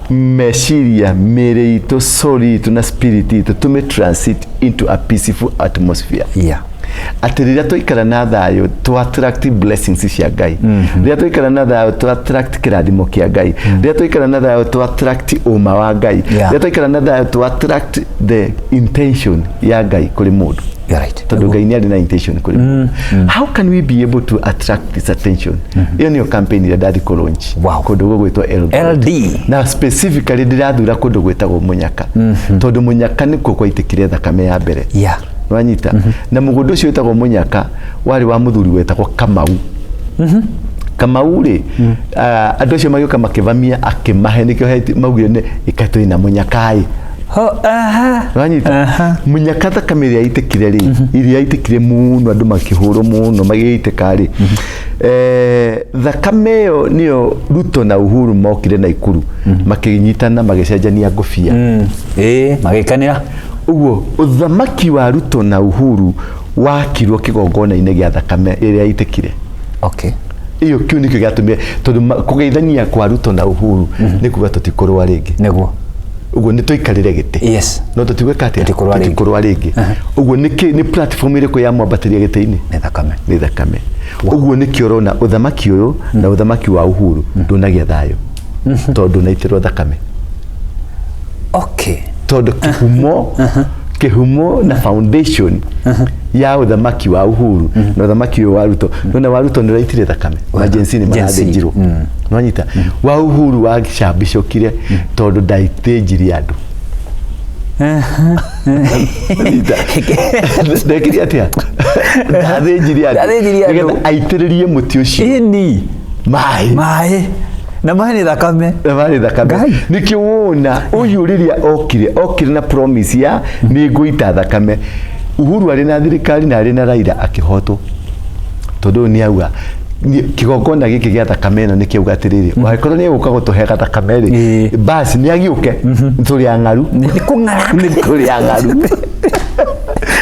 Meciria, mĩĩrĩ itũ, soul itũ na spirit itũ tũmĩ transit into a peaceful atmosphere, atĩ rĩrĩa twaikara na thayũ tũ attract blessings cia Ngai, rĩrĩa twaikara na thayũ tũ attract kĩrathimo kĩa Ngai, rĩrĩa twaikara na thayũ tũ attract ũma wa Ngai, rĩrĩa twaikara na thayũ tũ attract the intention ya Ngai kũrĩ mũndũ. You're right. Tondũ Ngai nĩ arĩ na intention kũrĩ mũndũ. How can we be able to attract this attention? Ĩyo nĩyo campaign ĩrĩa ndathi kũ launch kũndũ gũgwĩtwo Eldoret. LD. Na specifically ndĩrathura kũndũ gwĩtagwo Mũnyaka, tondũ Mũnyaka nĩkuo gwaitĩkire thakame ya mbere. Wanyita? Na mũgũnda ũcio wĩtagwo Mũnyaka warĩ wa mũthuri wetagwo Kamau. Kamau rĩ, andũ acio magĩũka makĩvamia, akĩmahe, nĩkĩo maugire nĩ ĩka twĩna Mũnyaka ĩ. Ho, aha. Wanyita? Aha. Mũnyaka thakame ĩrĩa yaitĩkire rĩ, ĩrĩa yaitĩkire mũno, andũ makĩhũrwo mũno magĩitĩka rĩ, thakame ĩyo nĩyo Ruto na Uhuru mokire Naikuru makĩnyitana, magĩcenjania ngũbia. Ĩĩ, magĩkanĩra. Ũguo ũthamaki wa Ruto na Uhuru wakirwo kĩgongona-inĩ gĩa thakame ĩrĩa yaitĩkire. Ĩyo kĩu nĩkĩo gĩatũmire, tondũ kũgeithania kwa Ruto na Uhuru nĩ kuga tũtikũrũa rĩngĩ. Ũguo nĩ tũikarĩre gĩtĩ, no tũtigwĩka atĩa? Tũtikũrũa rĩngĩ. Tũtikũrũa rĩngĩ. Ũguo nĩ platform ĩrĩkũ yamwambatĩria gĩtĩ-inĩ? Nĩ thakame. Nĩ thakame. Ũguo nĩkĩo ũrona ũthamaki ũyũ na ũthamaki wa Uhuru ndũnagĩa thayũ, tondũ ndũnaitĩrwo thakame. Tondũ kĩhumo na foundation ya ũthamaki wa Uhuru na ũthamaki ũyũ wa Ruto, nona wa Ruto nĩ ũraitire thakame na Gen Z nĩ Gen Z. marathĩnjirwo. Nwanyita? Wa Uhuru wacambicũkire tondũ ndaithĩnjirie andũ. Nyita? Ndekire atĩa? Ndathĩnjirie andũ. Ndathĩnjirie andũ. Nĩgetha aitĩrĩrie mũtĩ ũcio Ĩni. maĩ. Maĩ. Na maĩ nĩ thakame. Na marĩ thakame. Ngai. Nĩkĩo wona ũyũ rĩrĩa okire na promise ya nĩ ngũita thakame. Uhuru arĩ na thirikari na arĩ na Raila akĩhotwo, tondũ ũyũ nĩ auga kĩgongona gĩkĩ gĩa thakame ĩno nĩ kĩauga atĩrĩrĩ, angĩkorwo nĩ egũka gũtũhe gathakame rĩ, basi nĩ agĩũke, tũrĩ ang'aru. Nĩ kũng'ara. Nĩ tũrĩ ang'aru.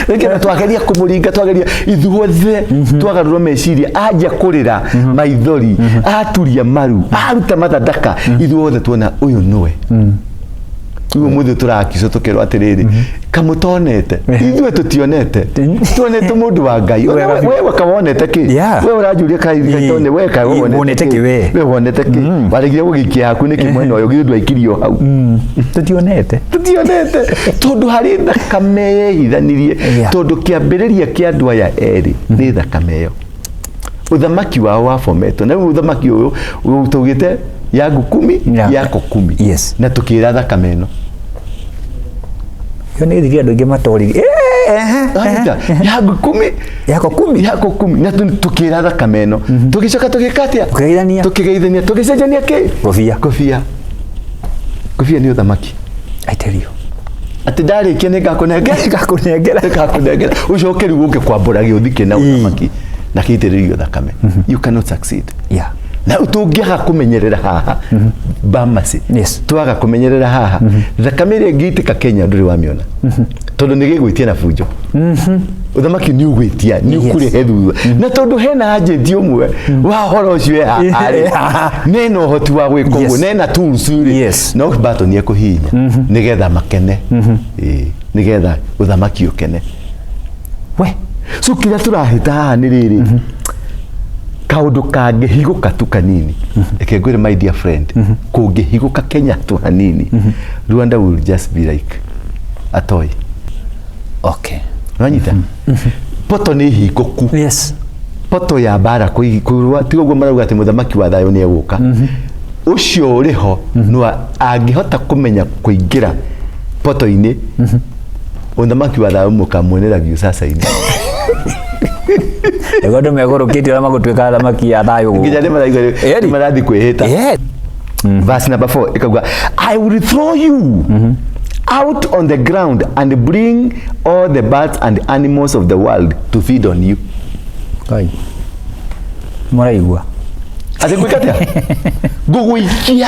Nĩkĩo twageria kũmũringa, twageria ithuothe, twagarũrwo meciria, anjia kũrĩra maithori, aturia maru, aruta mathandaka, ithuothe tuona ũyũ nĩwe. Rĩu ũmũthĩ tũrakicwo tũkerwo atĩrĩrĩ, kamũtonete, ithuĩ tũtionete, tuonete mũndũ wa Ngai. Ona Wega biũ. we kawonete kĩ? We ũranjũria kaitone, we ka Wonete kĩ we? We wonete kĩ? Waregire gũgĩikia haku nĩkĩ mwena ũyũ? Githĩ ndwaikirio hau? Tũtionete. Tũtionete tondũ harĩ thakame yehithanirie. Tondũ kĩambĩrĩria kĩa andũ aya erĩ nĩ thakame ĩyo, ũthamaki wao wabometwo. Na rĩu ũthamaki ũyũ tũgĩte yangu kumi, yako kumi. Na tũkĩra thakame ĩno. Ĩyo nĩ thiri andũ aingĩ matoririe. Wanyita? Yangu kumi, Yako kumi. Yako kumi, na tũkĩra thakame ĩno, tũgĩcoka tũgĩka atĩa? Tũkĩgeithania. Tũkĩgeithania, tũgĩcenjania kĩ? Ngũbia. Ngũbia. Ngũbia nĩ ũthamaki. I tell you. Atĩ ndarĩkia nĩ ngakũnengera. Ngakũnengera. Ngakũnengera ũcoke rĩu ũke kwambũra gĩũthi kĩna ũthamaki na kĩitĩrĩrio thakame. You cannot succeed. Na tũngĩaga kũmenyerera haha bamasi, twaga kũmenyerera haha, thakame ĩrĩa ĩngĩitĩka Kenya ndũrĩ wamĩona, tondũ nĩ gĩgwĩtia na bunjo. Ũthamaki nĩ ũgwĩtia, nĩ ũkũrehe thutha, na tondũ hena agent ũmwe wa ũhoro ũcio e haha rĩ, nena ũhoti wa gwĩka ũguo, nena tools rĩ, no button ekũhihinya nĩgetha makene. Ĩĩ, nĩgetha ũthamaki ũkene. We. So kĩrĩa tũrahĩta haha nĩ rĩrĩ, kaũndũ kangĩhigũka tu kanini, reke ngwĩre, my dear friend, kũngĩhigũka Kenya tu hanini, Rwanda will just be like a toy. Wanyita? Poto nĩ hingũku. Poto ya mbara kũrũa, tiga ũguo marauga atĩ mũthamaki wa thayũ nĩ egũka. Ũcio ũrĩ ho no angĩhota kũmenya kũingĩra poto-inĩ, ũthamaki wa thayũ mũkamuonera Viusasa-inĩ. Nĩguo andũ megũrũkĩte ũrĩa magũtuĩka athamaki a thayũ gũkũ. Nginya nĩ maraigua nĩ marathiĩ kwĩhĩta. Verse number 4 ĩkauga, "I will throw you out on the ground and bring all the birds and animals of the world to feed on you." Ngai. Mũraigua. Atĩ ngwĩka atĩa? Ngũgũikia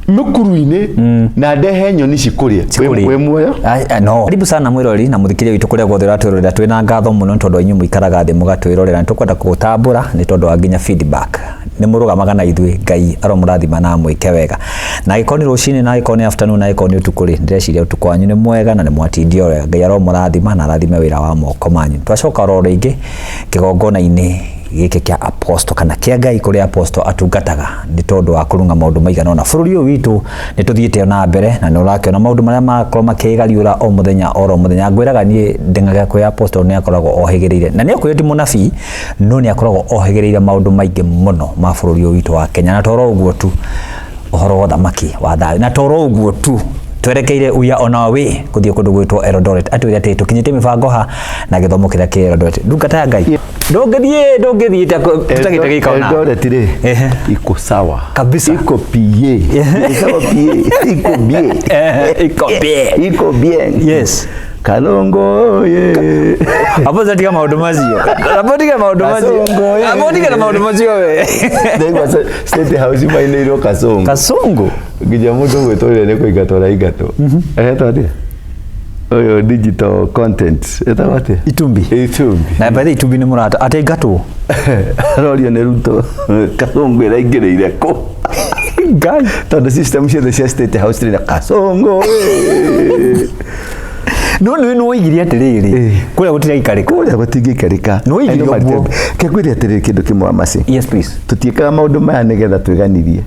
mũkuru-inĩ na ndehe nyoni cikũrĩe. Cikũrĩe. Wĩ muoyo? Ai, ai, no. Karibu sana mwĩrori na mũthikĩrĩria witũ kũrĩa guothe ũratwĩrorera. Twĩna ngatho mũno nĩ tondũ inyuĩ mũikaraga thĩ mũgatwĩrorera. Nĩ tũkwenda kũgũtambũra nĩ tondũ wa nginya feedback. Nĩ mũrũgamaga na ithuĩ. Ngai aromũrathima na amwĩke wega. Na angĩkorwo nĩ rũcinĩ, na angĩkorwo nĩ afternoon, na angĩkorwo nĩ ũtukũ rĩ, ndĩreciria ũtukũ wanyu nĩ mwega na nĩ mwatindio wega. Ngai aromũrathima na arathime wĩra wa moko manyu. Twacoka oro rĩngĩ kĩgongona-inĩ gĩkĩ kĩa apostle kana kĩa Ngai, kũrĩa apostle atungataga nĩ tondũ wa kũrung'a maũndũ maigana ũna. Bũrũri ũyũ witũ nĩ tũthiĩte na mbere na nĩ ũrakĩona maũndũ marĩa marakorwo makĩgariũra o mũthenya oro mũthenya. Ngwĩraga niĩ ndĩng'aga kwĩ apostle, nĩ akoragwo ohĩgĩrĩire, na nĩ akwĩrĩ ti mũnabii, no nĩ akoragwo ohĩgĩrĩire maũndũ maingĩ mũno ma bũrũri ũyũ witũ wa Kenya. Na toro ũguo tu, ũhoro wa ũthamaki wa thayũ, na toro ũguo tu, twerekeire, we are on our way gũthiĩ kũndũ gwĩtwo Eldoret. Atwĩre atĩ tũkinyĩtie mĩbango ha na gĩthomo kĩrĩa kĩ Eldoret. Ndungata ya Ngai, ndũngĩthiĩ tũtagĩte gĩikaro na Eldoret rĩ, iko sawa. Kabisa. Iko pie, iko pie, iko bien. Iko bien. Iko bien. Kalongo ye. Hapo tiga maũndũ macio, hapo tiga maũndũ macio. Kasongo, ye. Hapo tiga na maũndũ macio we. Ndaigua State House mainĩirwo Kasongo. Kasongo. Nginya mũndũ ũgwĩtũrĩre nĩ kũingatwo araingatwo. Aretwo atĩa ũyũ digital content, etagwo atĩa? Itumbi. Itumbi. Na by the Itumbi nĩ mũrata atĩ Arorio nĩ Ruto, Kasongo ĩraingĩrĩire kũ? Ngai. Tondũ system ciothe cia State House rĩ na Kasongo ĩ. No nĩ woigire atĩrĩrĩ, kũrĩa gũtiraikarĩka. Kũrĩa gũtingĩikarĩka. Nĩ woigire ũguo. Kengwĩre atĩrĩrĩ, kĩndũ kĩmwe Wamacĩ. Yes, please. Tũtiĩkaga maũndũ maya nĩgetha twĩganirie.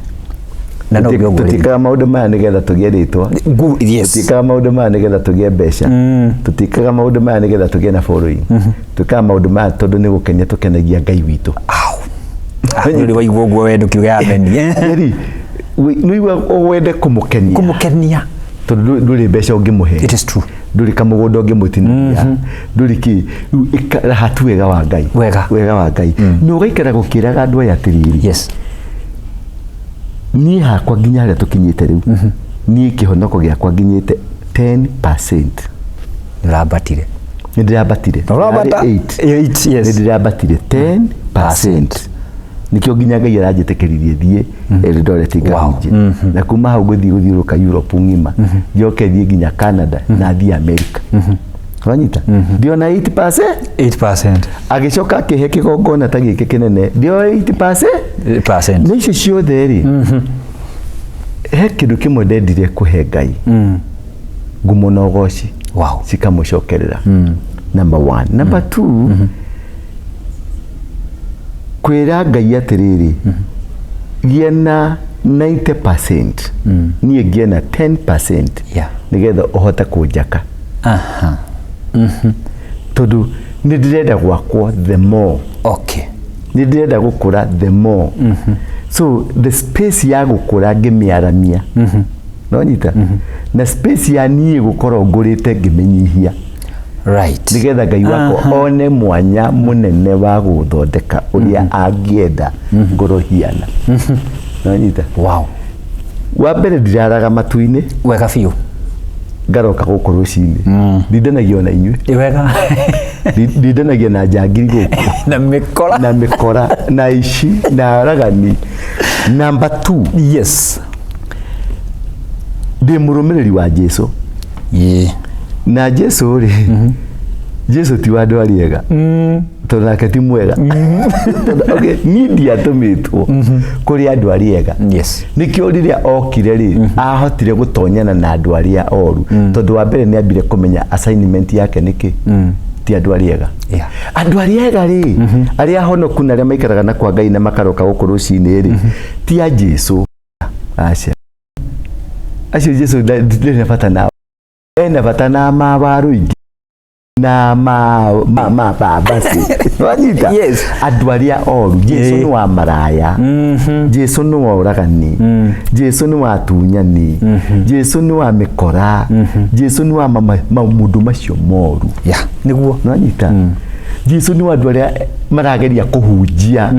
Na no ũguo. Tũtiĩkaga maũndũ maya nĩgetha tũgĩe rĩtwa. Tũtiĩkaga maũndũ maya nĩgetha tũgĩe mbeca. Tũtiĩkaga maũndũ maya nĩgetha tũgĩe na following. Twĩkaga maũndũ maya tondũ nĩ gũkenia tũkenagia Ngai witũ. Nĩ waigua ũguo we, ndũkiuge amen. Eri nĩigua wende kũmũkenia. Kũmũkenia. Tondũ ndũrĩ mbeca ũngĩmũhe. It is true. Ndũrĩ kamũgũnda ũngĩmũtinĩria, ndũrĩ kĩ. Rĩu ĩkara tu wega wa Ngai. Wega. Wega wa Ngai na ũgaikara gũkĩraga andũ aya atĩrĩrĩ, niĩ hakwa nginya harĩa tũkinyĩte rĩu, niĩ kĩhonoko gĩakwa nginyĩte 10%. Nĩũrambatire. Nĩ ndĩrambatire. Ũrambata. Yarĩ 8. 8, yes. Nĩ ndĩrambatire 10%, nĩkĩo nginya Ngai aranjĩtĩkĩririe thiĩ Eldoret ngahunjie, na kuma hau ngũthiĩ gũthiũrũrũka Europe ng'ima, njoke thiĩ nginya Canada na thiĩ America. Wanyita, ndiona 8%. 8%. Agĩcoka akĩhe kĩgongona ta gĩkĩ kĩnene, ndio 8%. Percent. Na icio ciothe rĩ, he kĩndũ kĩmwe ndendire kũhe Ngai ngumo na ũgoci, cikamũcokerera, number one. Number two, kwĩra Ngai atĩrĩrĩ, gĩa na 90%, niĩ ngĩe na 10%, nĩgetha ũhote kũnjaka. Tondũ nĩ ndĩrenda gwakwo the more. Nĩ ndĩrenda gũkũra the more, so the space ya gũkũra ngĩmĩaramia, nonyita, na space ya niĩ gũkorwo ngũrĩte ngĩmĩnyihia, nĩgetha Ngai wakwa one mwanya mũnene wa gũthondeka ũrĩa angĩenda ngorwo hiana, nonyita. Wa mbere, ndiraraga matu-inĩ. Wega biũ. Ngaroka gũkũ rũcinĩ, ndindanagia ona inyuĩ. Ĩ wega. Ndindanagia na njangiri gũkũ. Na mĩkora. Na mĩkora na ici na aragani. Number two, ndĩ mũrũmĩrĩri wa Jesu. Na Jesu rĩ, Jesu ti wa andũ arĩa ega, tondũ nake ti mwega. Tondũ, okay, niĩ ndiatũmĩtwo kũrĩ andũ arĩa ega. Nĩkĩo rĩrĩa okire rĩ, ahotire gũtonyana na andũ arĩa oru, tondũ wa mbere nĩ ambire kũmenya assignment yake nĩkĩ ti andũ arĩa ega. Andũ arĩa ega rĩ, arĩa honoku na arĩa maikaraga na kwa Ngai na makaroka gũkũ rũcinĩ rĩ, ti a Jesu, aca. Acio Jesu ndarĩ na bata nao, ena bata na mawaru ingĩ na ma babasi, wanyita? Yes. Andũ arĩa oru, Jesu nĩ wa maraya, Jesu nĩ wa ũragani, Jesu nĩ wa tunyani, Jesu nĩ wa mĩkora, Jesu nĩ wa maũndũ macio moru. Nĩguo. Nwanyita, Jesu nĩ wa andũ arĩa marageria kũhunjia,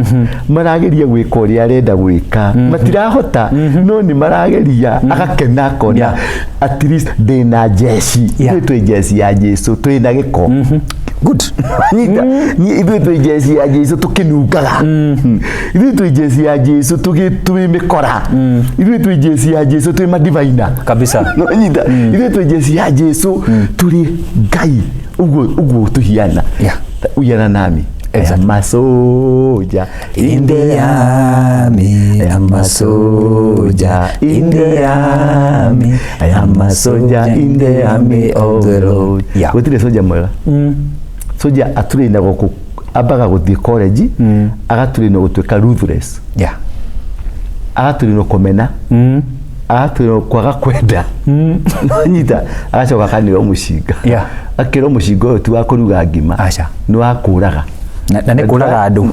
marageria gwĩka ũrĩa arenda gwĩka, matirahota, no nĩ marageria, agakena akona at least ndĩna jeci. Ithuĩ twĩ jeci ya Jesu, twĩna gĩko. Good. Nyita, ithuĩ twĩ jeci ya Jesu, tũkĩnungaga. Ithuĩ twĩ jeci ya Jesu, twĩ mĩkora. Ithuĩ twĩ jeci ya Jesu, twĩ madivaina. Kabisa. No nyita, ithuĩ twĩ jeci ya Jesu, tũrĩ Ngai ũguo, ũguo tũhiana. Uiana nami. I am a soldier In the army, I'm a soldier. In the army, I am a soldier in the army of the Lord. Yeah. Gũtirĩ soldier mwega. Soldier atũrĩinagwo ambaga gũthiĩ college, agatũrĩinwo gũtuĩka ruthless, agatũrĩinwo kũmena, agatũrĩinwo kwaga kwenda. Nyita agacoka akanĩrwo mũcinga. Akĩrwo mũcinga ũyũ ti wa kũruga ngima. Aca. Nĩ wa kũraga. Na nĩ kũraga andũ.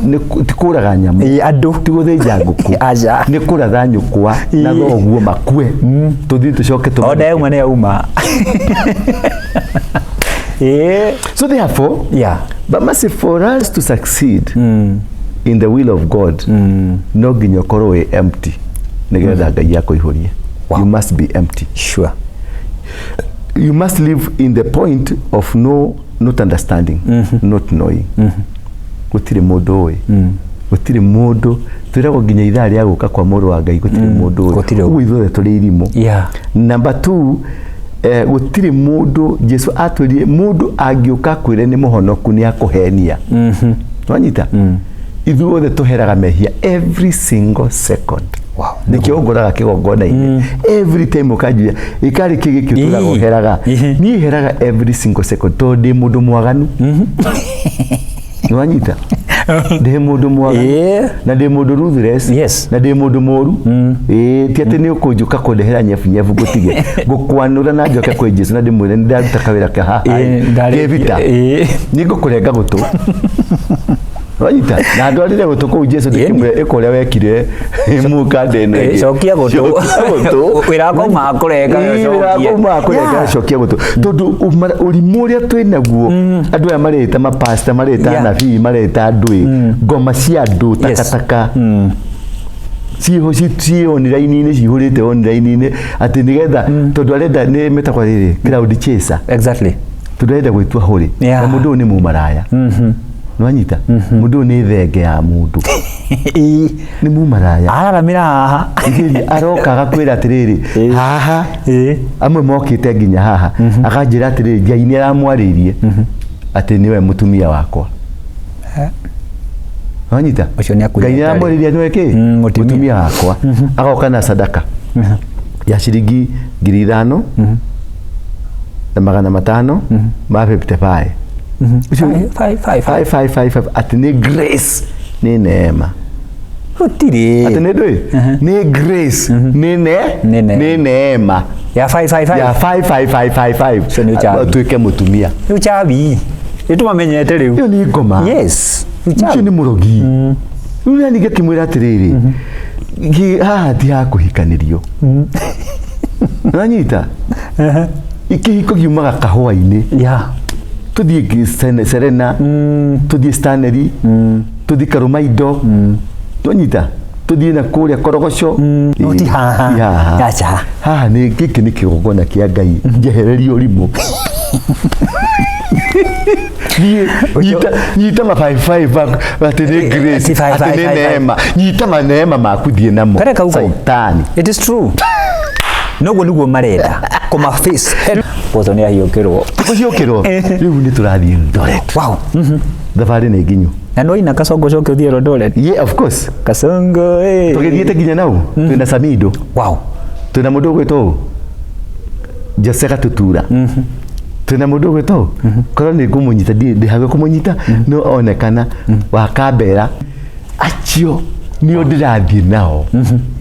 Ti kũraga nyamũ. Ĩ, andũ. Ti gũthĩnja ngũkũ. Aca. Nĩ kũratha nyũkwa na thoguo makue. Tũthiĩ tũcoke tũmathike. Ona yauma nĩ yauma. Ĩ. So therefore, but mercy, for us to succeed in the will of God, no nginya ũkorwo wĩ empty nĩgetha Ngai akũihũrie. You must be empty. You must live in the point of no not understanding, not knowing. Gũtirĩ mũndũ ũĩ. Gũtirĩ mũndũ twĩragwo nginya ithaa rĩa gũka kwa mũrũ wa Ngai gũtirĩ mũndũ ũĩ. Gũtirĩ. Ũguo ithuothe tũrĩ irimũ. Number 2, gũtirĩ mũndũ Jesu atwĩrire mũndũ angĩũka kwĩre nĩ mũhonoku nĩ akũhenia. Wanyita? Ithuothe tũheraga mehia every single second. Nĩkĩo ũngoraga kĩgongona-inĩ. Every time ũkanjũria ĩkarĩ kĩ gĩkĩ ũtũraga ũheraga. Niĩ heraga every single second tondũ ndĩ mũndũ mwaganu. Nĩwanyita? Ndĩ mũndũ mwaganu. Na ndĩ mũndũ ruthless. Na ndĩ mũndũ mũru. Ti atĩ nĩ ũkũnjũka kũndehera nyebunyebu ngũtige. Ngũkwanũra na njoke kwĩ Jesu na ndĩmwĩre nĩ ndaruta kawĩra ka haha. Kĩbita. Nĩ ngũkũrenga gũtũ. Wanyita? Na ndwarire gũtũ kũu Jesu ndĩkĩmwĩre ĩka ũrĩa wekire mũkande ĩno ĩngĩ. Cokia gũtũ. Cokia gũtũ. Wĩra wakwa umaga kũrenga, Ĩĩ, wĩra wakwa umaga kũrenga, cokia gũtũ. Tondũ ũrimũ ũrĩa twĩ naguo, andũ aya mareta mapasta, mareta anabii, mareta andũ ĩ, ngoma cia andũ, takataka. Ciho ci online-inĩ, cihũrĩte online-inĩ, atĩ nĩgetha, tondũ arenda nĩ metagwo rĩrĩ, crowd chaser. Tondũ arenda gwĩtua hũrĩ. Na mũndũ ũyũ nĩ mũmaraya. Nĩwanyita? Mũndũ ũyũ nĩ thenge ya mũndũ. Nĩ mũmaraya. Araramĩra haha. Igĩria, aroka agakwĩra atĩrĩrĩ, haha, amwe mokĩte nginya haha, akanjĩra atĩrĩrĩ, Ngai nĩ aramwarĩirie atĩ nĩwe mũtumia wakwa. Wanyita? Ũcio nĩ akunyita Ngai nĩ aramwarĩirie nĩwe kĩ? Mũtumia. Mũtumia wakwa. Agoka na sadaka ya ciringi ngiri ithano na magana matano ma 55. Ũcio Five, five, five. Five, five, five, five. Atĩ nĩ grace, nĩ neema. Gũtirĩ. Atĩ nĩ ndũĩ? Nĩ grace, nĩ ne? Nĩ neema. Nĩ neema. Ya five, five, five. Ya five, five, five, five, five. Ũcio nĩ uchawi. Atuĩke mũtumia. Nĩ uchawi. Nĩ tũmamenyete rĩu. Ĩyo nĩ ngoma. Nĩ uchawi. Ũcio nĩ mũrogi. Rĩu nani ngĩkĩmwĩra atĩrĩrĩ, haha ti ha kũhikanĩrio. Nĩwanyita? Kĩhiko kiumaga kahũa-inĩ. Tũthiĩ Serena, tũthiĩ Stanley, tũthiĩ Karũmaindo, twanyita? Tũthiĩ na kũrĩa Korogoco. No ti haha. Ti haha. Aca. Haha nĩ gĩkĩ nĩ kĩgongona kĩa Ngai. Njehererie ũrimũ. Niĩ, nyita ma five five atĩ nĩ grace, Ti five atĩ five nĩ five five. neema. Nyita ma neema maku thiĩ namo. Pereka huko. Saitani. It is true. Noguo nĩguo marenda. Kũma face. Bozo nĩ ahiũkĩrwo. Kũhiũkĩrwo? Rĩu nĩ tũrathiĩ Eldoret. Wow. Thabarĩ nĩ nginyu. Na no ina Kasongo coke ũthiĩ Eldoret? Yeah, of course. Kasongo, eh. Tũgĩthiĩte nginya nau, twĩna Samido. Twĩna mũndũ ũgwĩtwo ũũ? Jose Gatutura. Twĩna mũndũ ũgwĩtwo ũũ? Korwo nĩ ngũmũnyita, ndĩ hakuhĩ kũmũnyita, no onekana wa Kambera. Acio nĩo ndĩrathiĩ nao.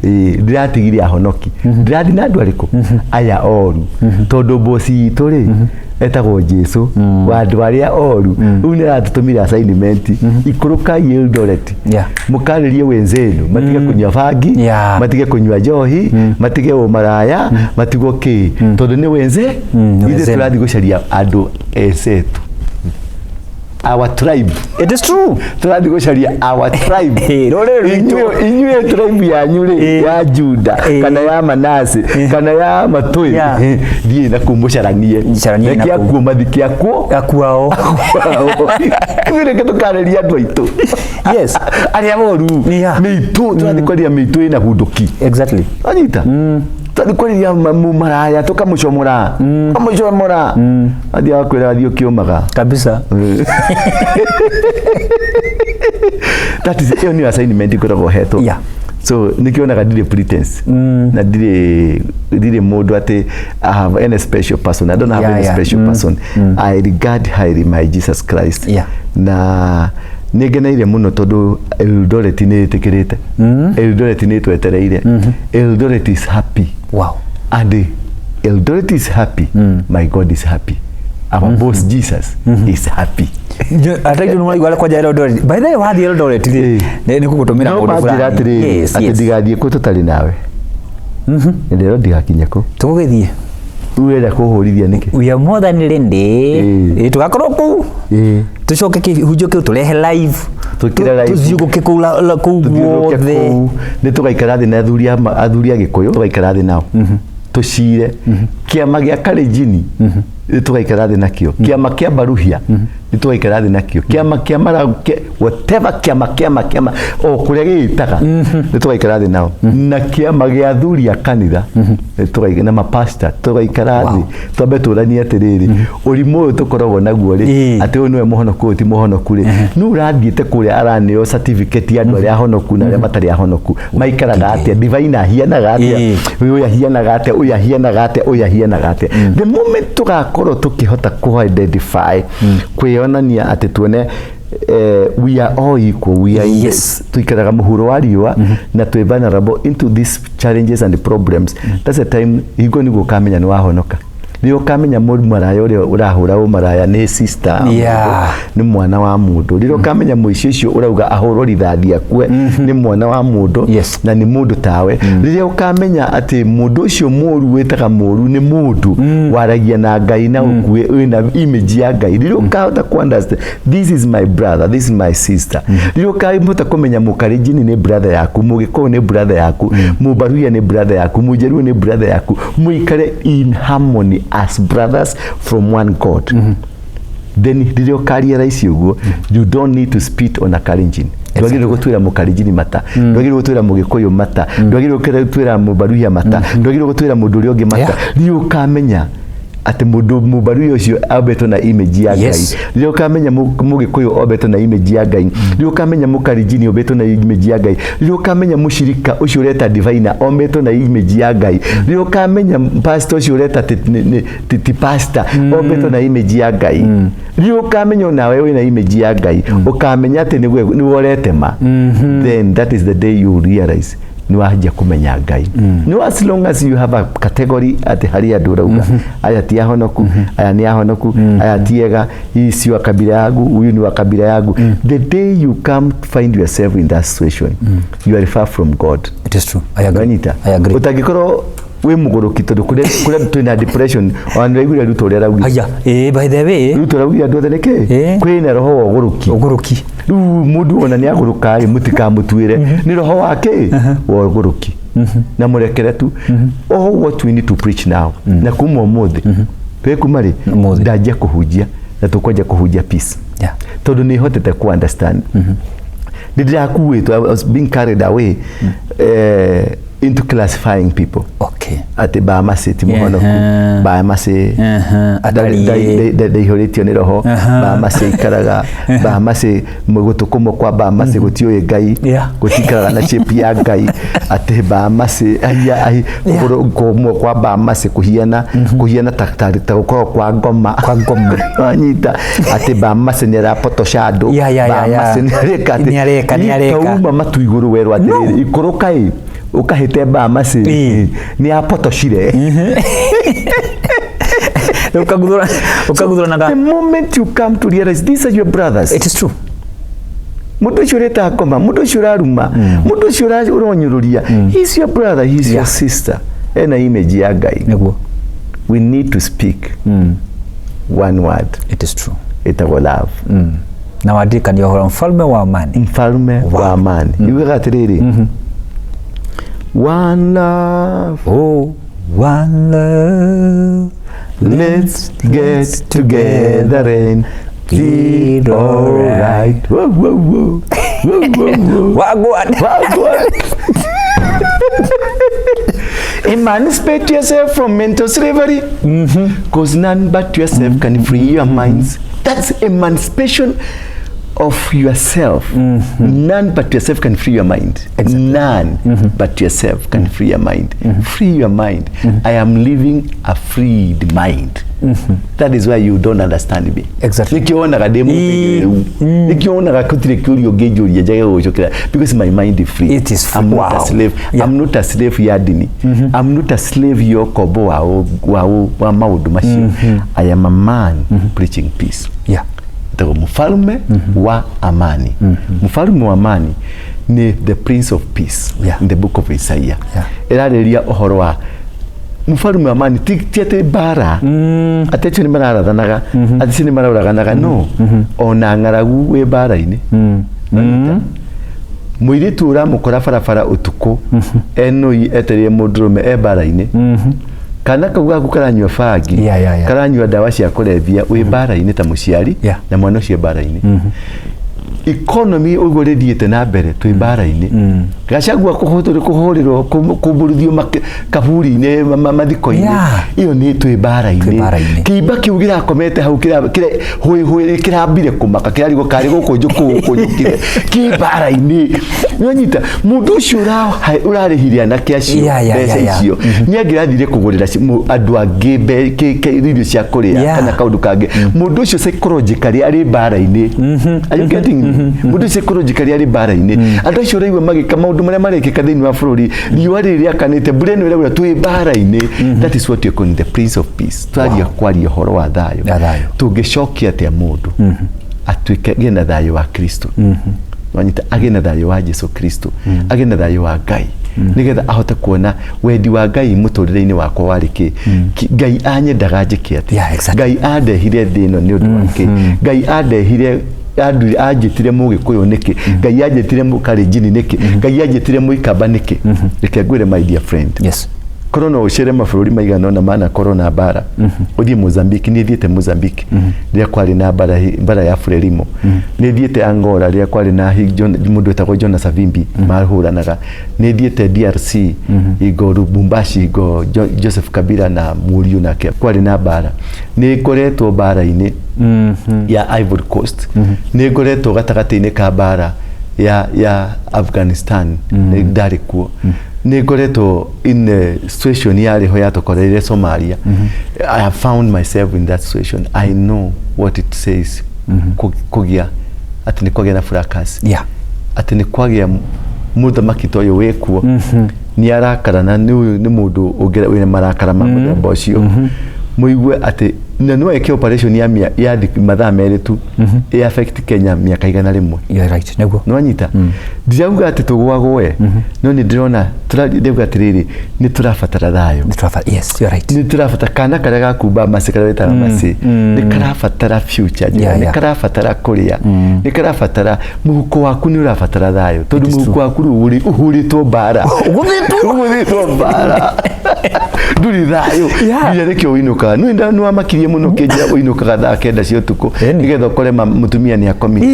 Ĩĩ, ndĩratigire ahonoki. Ndĩrathiĩ na andũ arĩkũ? Aya oru. Tondũ bosi itũ rĩ, etagwo Jesu, wa andũ arĩa oru. Rĩu nĩ aratũtũmire assignment. Ikũrũkai Eldoret. Mũkarĩrie wenzenu, matige kũnyua bangi, matige kũnyua njohi, matige ũmaraya, matigwo kĩ. Tondũ nĩ wenze, Nĩ ithuĩ wenzenu. tũrathiĩ gũcaria andũ esetu. Our tribe. It is true. Tũrathiĩ gũcaria our tribe. Rũrĩrĩ rwitũ. Inyuĩ tribe yanyu rĩ, ya Juda, kana ya Manase, kana ya Matũĩ. Thiĩ na kũu mũcaranie. Mũcaranie na Reke kũu. akuo mathike akuo. Akuao. Akuao. Ithuĩ reke tũkarĩrie andũ aitũ. Arĩa oru. Mĩitũ, tũrathiĩ kwaria mĩitũ ĩna hundũki. Wanyita? Twathiĩ kwarĩria maraya tũkamũcomora, kamũcomora athiĩ akwĩra athiĩ ũkĩũmaga. Kabisa. That is, ĩyo nĩyo assignment ngoragwo hetwo. So nĩkĩonaga ndirĩ pretense na ndirĩ mũndũ atĩ I have any special person. I don't have any special person. I regard highly my Jesus Christ. Na nĩ ngeneire mũno tondũ Eldoret nĩ ĩtĩkĩrĩte, Eldoret nĩ ĩtwetereire, Eldoret is happy. And Eldoret is happy, my God is happy, our boss Jesus is happy. Ataitũ nĩ maraigua kwanja Eldoret. By the way, wathiĩ Eldoret rĩ, nĩ gũgũtũmĩra no mũndũ manjĩra fulani. atĩrĩrĩ, atĩ ndigathiĩ kũ tũtarĩ nawe, ndĩrwo ndigakinye kũ. Tũgũgĩthiĩ. Rĩu ũrenda kũhũrithia nĩkĩ? We are more than ready. Ĩĩ, tũgakorwo kũu, tũcoke kĩhunjio kĩu tũrehe live. Twĩkĩre live. Tũthiũrũrũke kũu kũu Tũthiũrũrũke guothe. kũu. Nĩ tũgaikara thĩ na athuri athuri a gĩkũyũ, tũgaikara thĩ nao tũcire kĩama gĩa Kalenjini, nĩ tũgaikara thĩ nakĩo kĩama kĩa Baruhia, nĩ tũgaikara thĩ nakĩo kĩama kĩa Mara, whatever kĩama kĩama kĩama o kũrĩa gĩĩtaga, nĩ tũgaikara thĩ nao, na kĩama gĩa athuri a kanitha nĩ tũgaikara na mapasta, tũgaikara thĩ twambe tũranie atĩrĩrĩ, ũrimũ ũyũ tũkoragwo naguo rĩ, atĩ ũyũ nĩwe mũhonoku, ũyũ ti mũhonoku rĩ, nũ ũrathiĩte kũrĩa araneo certificate ya andũ arĩa ahonoku na arĩa matarĩ ahonoku maikaraga atĩa, divine ahianaga atĩa, ũyũ ahianaga atĩa, ũyũ ahianaga atĩa, ũyũ ahianaga atĩa. The moment tũgakorwo tũkĩhota kũ identify, kwĩyonania atĩ tuone we are all equal, we are in tuikaraga mũhuro wa riũa na twĩ vulnerable into these challenges and problems, that's the time hingo nĩguo ũkamenya nĩ wahonoka, nĩ ũkamenya mũmaraya ũrĩa ũrahũra ũmaraya nĩ sister mũndũ, nĩ mwana wa mũndũ, rĩrĩa ũkamenya mũici ũcio ũrauga ahũrwo rithathi akue nĩ mwana wa mũndũ na nĩ mũndũ tawe, rĩrĩa ũkamenya atĩ mũndũ ũcio mũru wĩtaga mũru nĩ mũndũ waragia na Ngai na ũkue wĩna image ya Ngai, rĩrĩa ũkahota ku understand this is my brother, this is my sister, rĩrĩa ũkahota kũmenya mũkalenjini nĩ brother yaku, mũgĩkũyũ nĩ brother yaku, mũbaruya nĩ brother yaku, mũjaluo nĩ brother yaku, mũikare in harmony as brothers from one God, then rĩrĩa ũkarealize ũguo, you don't need to spit on a Kalenjin. Ndwagĩrĩirwo gũtuĩra mũkalenjini mata, ndwagĩrĩirwo gũtuĩra mũgĩkũyũ mata, ndwagĩrĩirwo gũtuĩra mũbaruhia mata, ndwagĩrĩirwo gũtuĩra mũndũ ũrĩa ũngĩ mata. Rĩrĩa ũkamenya atĩ mũndũ mũbaruhia ũcio ombĩtwo na image ya Ngai, rĩrĩa ũkamenya mũgĩkũyũ ombĩtwo na image ya Ngai, rĩrĩa ũkamenya mũkalenjini ombĩtwo na image ya Ngai, rĩrĩa ũkamenya mũcirika ũcio ũreta divina ombĩtwo na image ya Ngai, rĩrĩa ũkamenya pastor ũcio ũreta ti pastor ombĩtwo na image ya Ngai, rĩrĩa ũkamenya onawe wĩna image ya Ngai, ũkamenya atĩ nĩwe ũretema, then that is the day you realize nĩ wanjia kũmenya Ngai. No as long as you have a category atĩ harĩ andũ ũrauga aya ti ahonoku, aya nĩ ahonoku, aya ti ega, hii si wa kabila yangu, huyu ni wa kabila yangu, the day you come to find yourself in that situation, you are far from God. It is true. I agree. Wanyita? I agree. Ũtangĩkorwo wĩ mũgũrũki tondũ kũrĩa twĩna depression, ona nĩraiguire Ruto ũrĩa araugire. Haya, by the way, Ruto araugire andũ othe nĩkĩ kwĩna roho wa ũgũrũki. Ũgũrũki. Rĩu mũndũ ona nĩ agũrũka rĩ, mũtikamũtuĩre nĩ roho wake wa ũgũrũki na mũrekere tu. All what we need to preach now, na kuma ũmũthĩ, twĩ kuma rĩ, Ũmũthĩ. ndanjia kũhunjia na tũkwanjia kũhunjia peace, tondũ nĩ hotete ku understand, nĩ ndĩrakuĩtwo, I was being carried away into classifying people atĩ Bamasi ti mũhonoku, Bamasi Atariĩ. ndaihũrĩtio nĩ roho, Bamasi aikaraga Bamasi, gũtũ kũmwe kwa Bamasi gũtiũĩ Ngai, gũtikaraga na shape ya Ngai, atĩ Bamasi aya ai kũgũrũ kũmwe kwa Bamasi kũhiana kũhiana ta gũkorwo kwa ngoma. Kwa ngoma. Wanyita atĩ Bamasi nĩ arapotosha andũ, Bamasi nĩ areka atĩ Nĩ areka, nĩ areka. ikauma matu igũrũ werwo atĩrĩrĩ, ikũrũka ĩ ũkahĩte Bamasi nĩ apotoshire. Ũkaguthũra na The moment you come to realize these are your brothers, It is true. Mũndũ ũcio ũreta ngoma, mũndũ ũcio ũraruma, mũndũ ũcio ũronyũrũria, he is your brother, he is your sister, ena image ya Ngai. Nĩguo. We need to speak one word. It is true. Ĩtagwo love. Na wandirikania ũhoro mfalme wa amani. Mfalme wa amani yugaga atĩrĩrĩ, one love. Oh, one love. Let's get together and feel alright. Whoa, whoa, whoa. Whoa, whoa, whoa. Wagwan. Wagwan. Emancipate yourself from mental slavery, 'cause none but yourself can free your minds. That's emancipation of yourself. None but yourself can free your mind. None but yourself can free your mind. Free your mind. I am living a freed mind. That is why you don't understand me. Nikĩo wonaga ndĩ mũthĩgĩrĩru, nĩkĩo wonaga gũtirĩ kĩũria ũngĩnjũria njage gũgũcokera, because my mind is free. It is free. I'm not a slave. I'm not a slave ya ndini. I'm not a slave ya ũkombo wa maũndũ macio. I am a man preaching peace. Tagwo Mfalme wa Amani. Mfalme wa Amani ni the Prince of Peace in the Book of Isaiah. Ĩrarĩrĩria ũhoro wa Mfalme wa Amani, ti atĩ mbara, atĩ acio nĩ mararathanaga, atĩ acio nĩ maroraganaga, no ona ng'aragu wĩ mbara-inĩ. Mũirĩtu ũramũkora barabara ũtukũ enũi etereire mũndũrũme e mbara-inĩ, kana kau gaku karanyua bangi, karanyua ndawa cia kũrebia, wĩ mbara-inĩ ta mũciari na mwana ũcio e mbara-inĩ. Economy ũguo rĩthiĩte na mbere, twĩ mbara-inĩ. Gachagua kũhũrĩrwo, kũmburuthio kaburi-inĩ, mathiko-inĩ, ĩyo nĩ twĩ Twĩ mbara-inĩ. Mbara-inĩ. Kĩimba kĩu gĩrakomete hau hũĩ hũĩ kĩrambire kũmaka, kĩrarigwo karĩ gũkũ njũkũ gũkũ njũkire kĩ mbara-inĩ. Nĩwanyita mũndũ ũcio ũrarĩhire anake acio mbeca icio, nĩ angĩrathire kũgũrĩra andũ angĩ irio cia kũrĩa kana kaũndũ kangĩ. Mũndũ ũcio psychologically arĩ mbara-inĩ. Are you getting me? Mũndũ ũcio psychologically arĩ mbara-inĩ. Andũ acio ũraigua magĩka maũndũ marĩa marekĩka thĩinĩ wa bũrũri, riũa rĩrĩ rĩakanĩte, mbura ĩno ĩraura, twĩ mbara-inĩ. That is what you're calling the Prince of Peace. Twaria kwaria ũhoro wa thayũ. Ya thayũ. Tũngĩcokia atĩa mũndũ atuĩke agĩe na thayũ wa Kristo? Wanyita, agĩe na thayũ wa Jesu Kristo, agĩe na thayũ wa Ngai, nĩgetha ahote kuona wendi wa Ngai mũtũrĩre-inĩ wakwa warĩ kĩ. Ngai anyendaga njĩke atĩa? Ngai andehire thĩ ĩno nĩ ũndũ wa kĩ? Ngai andehire anjĩtire Mũgĩkũyũ nĩkĩ? Ngai anjĩtire Mũkalenjini nĩkĩ? Ngai anjĩtire Mũikamba nĩkĩ? Reke ngwĩre, my dear friend, korwo no ũcere mabũrũri maigana ũna manakorwo na mbara, ũthiĩ Mozambique. Niĩ thiĩte Mozambique rĩrĩa kwarĩ na mbara ya Frelimo. Nĩ thiĩte Angola rĩrĩa kwarĩ na mũndũ wetagwo Jonas Savimbi mahũranaga. Nĩ thiĩte DRC, ingo Lubumbashi, ingo Joseph Kabila na mũriũ nake kwarĩ na mbara. Nĩ ngoretwo mbara-inĩ ya Ivory Coast. Nĩ ngoretwo gatagatĩ-inĩ ka mbara ya Afghanistan, nĩ ndarĩ kuo. Nĩ ngoretwo in a situation yarĩ ho yatokoreire Somalia. I have found myself in that situation. I know what it says kũgĩa atĩ nĩ kwagĩa na fracas, atĩ nĩ kwagĩa mũthamaki ta ũyũ wĩkuo nĩ arakara, na nĩ ũyũ nĩ mũndũ wĩna marakara ma mũthemba ũcio, mũigue atĩ na no eke operation ya mathaa 2 tu ĩ affect Kenya mĩaka 100. You are right, nĩguo. Nĩwanyita, ndirauga atĩ tũgwagwe, no nĩ ndĩrona ndĩrauga atĩrĩrĩ, nĩ tũrabatara thayũ. Yes, you are right. Nĩ tũrabatara kana karĩa gakumba macĩ, karĩa wĩtaga macĩ, nĩ karabatara future njega, nĩ karabatara kũrĩa, nĩ karabatara mũhuko waku, nĩ ũrabatara thayũ, tondũ It is mũhuko true. waku rĩu ũhũrĩtwo mbara. Ũgũthĩtwo. Ũgũthĩtwo mbara, ndũrĩ thayũ. Nginya nĩkĩo ũinũkaga nĩ wamakirie mũno kĩnjĩra ũinũkaga thaa 9 cia ũtukũ nĩgetha ũkore mũtumia nĩ akomire.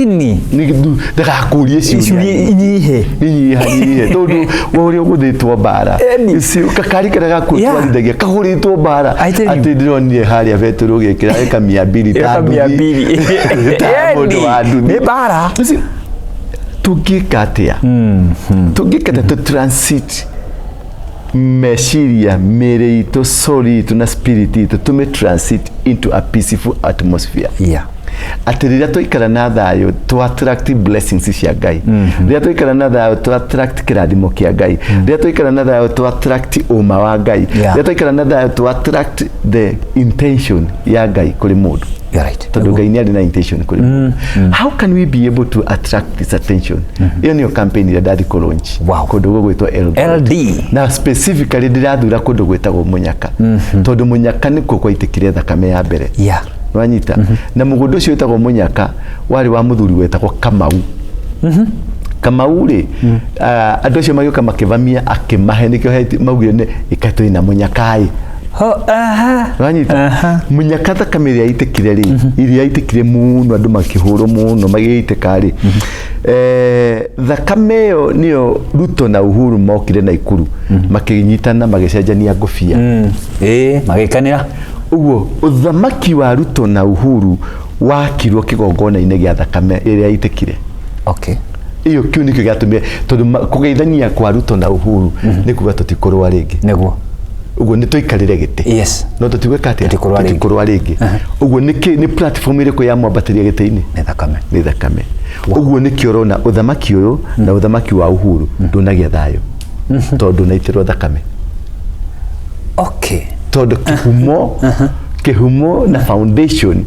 Ndagakũrie ciũria. Ciũria inyihe. Inyihanyihe tondũ we ũrĩa ũgũthĩtwo mbara. Ici kakari karĩa gakuo twarithagia kahũrĩtwo mbara. I tell you. Atĩ ndĩronire harĩa betũrũ ũgĩkĩra ĩka 200 ta Ĩka mia nduthi. mbiri. Ta mũndũ wa nduthi. Nĩ mbara. Ici, tũngĩka atĩa? Tũngĩka atĩa tũ transit meciria, mĩĩrĩ itũ, soul itũ na spirit itũ, tũmĩ transit into a peaceful atmosphere? Atĩ rĩrĩa twaikara na thayũ, tũ attract blessings cia Ngai. Rĩrĩa twaikara na thayũ, tũ attract kĩrathimo kĩa Ngai. Rĩrĩa twaikara na thayũ, tũ attract ũma wa Ngai. Rĩrĩa twaikara na thayũ, tũ attract the intention ya Ngai kũrĩ mũndũ. You are right. Tondũ Ngai nĩ arĩ na intention kũrĩ mũndũ. How can we be able to attract this attention? Ĩyo nĩyo campaign ĩrĩa ndathi kũ launch kũndũ gũgwĩtwo Eldoret. LD. Na specifically ndĩrathura kũndũ gwĩtagwo Mũnyaka, tondũ Mũnyaka nĩkuo gwaitĩkire thakame ya mbere. Wanyita, na mũgũnda ũcio wĩtagwo Mũnyaka warĩ wa mũthuri wetagwo Kamau. Kamau rĩ, andũ acio magĩũka makĩvamia, akĩmahe, nĩkĩo maugire nĩ ĩka twĩna Mũnyaka ĩ. Ho, aha. Wanyita, Mũnyaka thakame ĩrĩa yaitĩkire rĩ, ĩrĩa yaitĩkire mũno, andũ makĩhũrwo mũno magĩitĩka rĩ, Thakame ĩyo nĩyo Ruto na Uhuru mokire na Ikuru, makĩnyitana, magĩcenjania ngũbia. Ĩĩ, magĩkanĩra. Ũguo ũthamaki wa Ruto na Uhuru wakirwo kĩgongona-inĩ gĩa thakame ĩrĩa ĩitĩkire. Ĩyo kĩu nĩkĩo gĩatũmire, tondũ kũgeithania kwa Ruto na Uhuru nĩ kuga tũtikũrũa rĩngĩ. Ũguo nĩ tũikarĩre gĩtĩ, no tũtigwĩka atĩa? Tũtikũrũa rĩngĩ. Tũtikũrũa rĩngĩ. Ũguo nĩ platform ĩrĩkũ yamwambatĩria gĩtĩ-inĩ? Nĩ thakame. Nĩ thakame. Ũguo nĩkĩo ũrona ũthamaki ũyũ na ũthamaki wa Uhuru ndũnagĩa thayũ, tondũ ndũnaitĩrwo thakame. Tondũ kĩhumo na foundation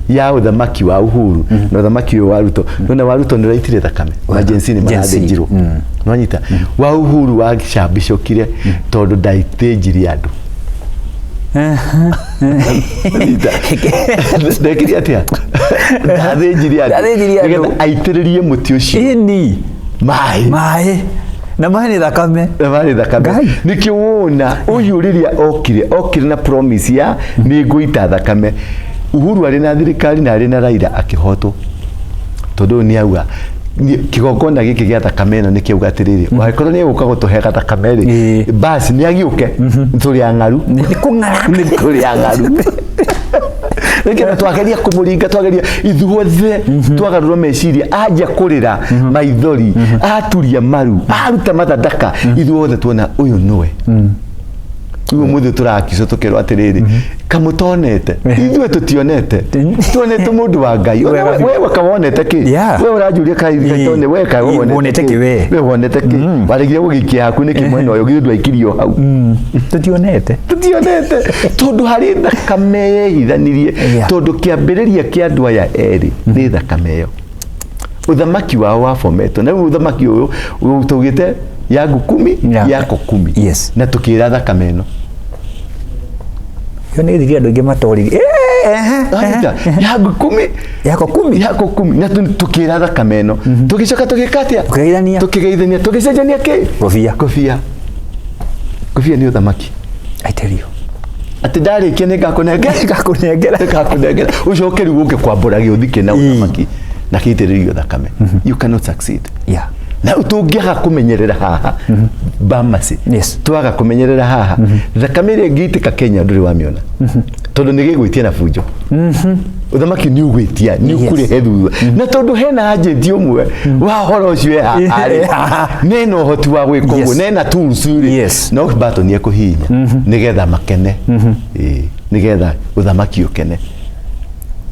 ya ũthamaki wa Uhuru na ũthamaki ũyũ wa Ruto, nona wa Ruto nĩ ũraitire thakame wa Gen Z nĩ Gen Z. marathĩnjirwo, nwanyita wa Uhuru wacambicũkire tondũ ndaithĩnjirie andũ. Nyita. Ndekire atĩa? Ndathĩnjirie andũ Ndathĩnjirie andũ. nĩgetha aitĩrĩrie mũtĩ ũcio Ĩni. maĩ. Maĩ na maĩ nĩ thakame. Marĩ thakame. Ngai. Nĩkĩo wona ũyũ rĩrĩa okire na promise ya nĩ ngũita thakame. Uhuru arĩ na thirikari na arĩ na Raila akĩhotwo, tondũ ũyũ nĩ auga kĩgongona gĩkĩ gĩa thakame ĩno nĩ kĩauga atĩrĩrĩ, angĩkorwo nĩ egũka gũtũhe gathakame rĩ, basi nĩ agĩũke, tũrĩ ang'aru. Nĩ kũng'ara. Nĩ tũrĩ ang'aru. Nĩkĩo twageria kũmũringa, twageria ithuothe, twagarũrwo meciria, anjia kũrĩra maithori, aturia maru, aruta mathandaka, ithuothe tuona ũyũ nĩwe. Rĩu ũmũthĩ tũrakicwo tũkerwo atĩrĩrĩ, kamũtonete, ithuĩ tũtionete, tuonete mũndũ wa Ngai. Ona we kawonete kĩ? We ũranjũria kaitone, we ka Wonete kĩ we? We wonete kĩ? Waregire gũgĩikia haku nĩkĩ mwena ũyũ? Githĩ ndwaikirio hau? Tũtionete. Tũtionete tondũ harĩ thakame yehithanirie, tondũ kĩambĩrĩria kĩa andũ aya erĩ nĩ thakame ĩyo. Ũthamaki wao wabometwo na rĩu ũthamaki ũyũ tũgĩte yangu kumi, yako kumi, na tũkĩra thakame ĩno. Ĩyo nĩ thiri andũ aingĩ matoririe. Wanyita? Yangu kumi, Yako kumi. Yako kumi, na tũkĩra thakame ĩno, tũgĩcoka tũgĩka atĩa? Tũkĩgeithania. Tũkĩgeithania, tũgĩcenjania kĩ? Ngobia. Ngobia. Ngobia nĩ ũthamaki. I tell you. Atĩ ndarĩkia nĩ ngakũnengera. Ngakũnengera. Ngakũnengera ũcoke rĩu ũke kwambũra gĩũthi kĩna ũthamaki na kĩitĩrĩrio thakame. You cannot succeed. Na tũngĩaga kũmenyerera haha bamasi, twaga kũmenyerera haha, thakame ĩrĩa ĩngĩitĩka Kenya ndũrĩ wamĩona, tondũ nĩ gĩgwĩtia na bunjo. Ũthamaki nĩ ũgwĩtia, nĩ ũkũrehe thutha, na tondũ hena agent ũmwe wa ũhoro ũcio e haha rĩ, nena ũhoti wa gwĩka ũguo, nena tools rĩ, no button ekũhihinya nĩgetha makene. Ĩĩ, nĩgetha ũthamaki ũkene.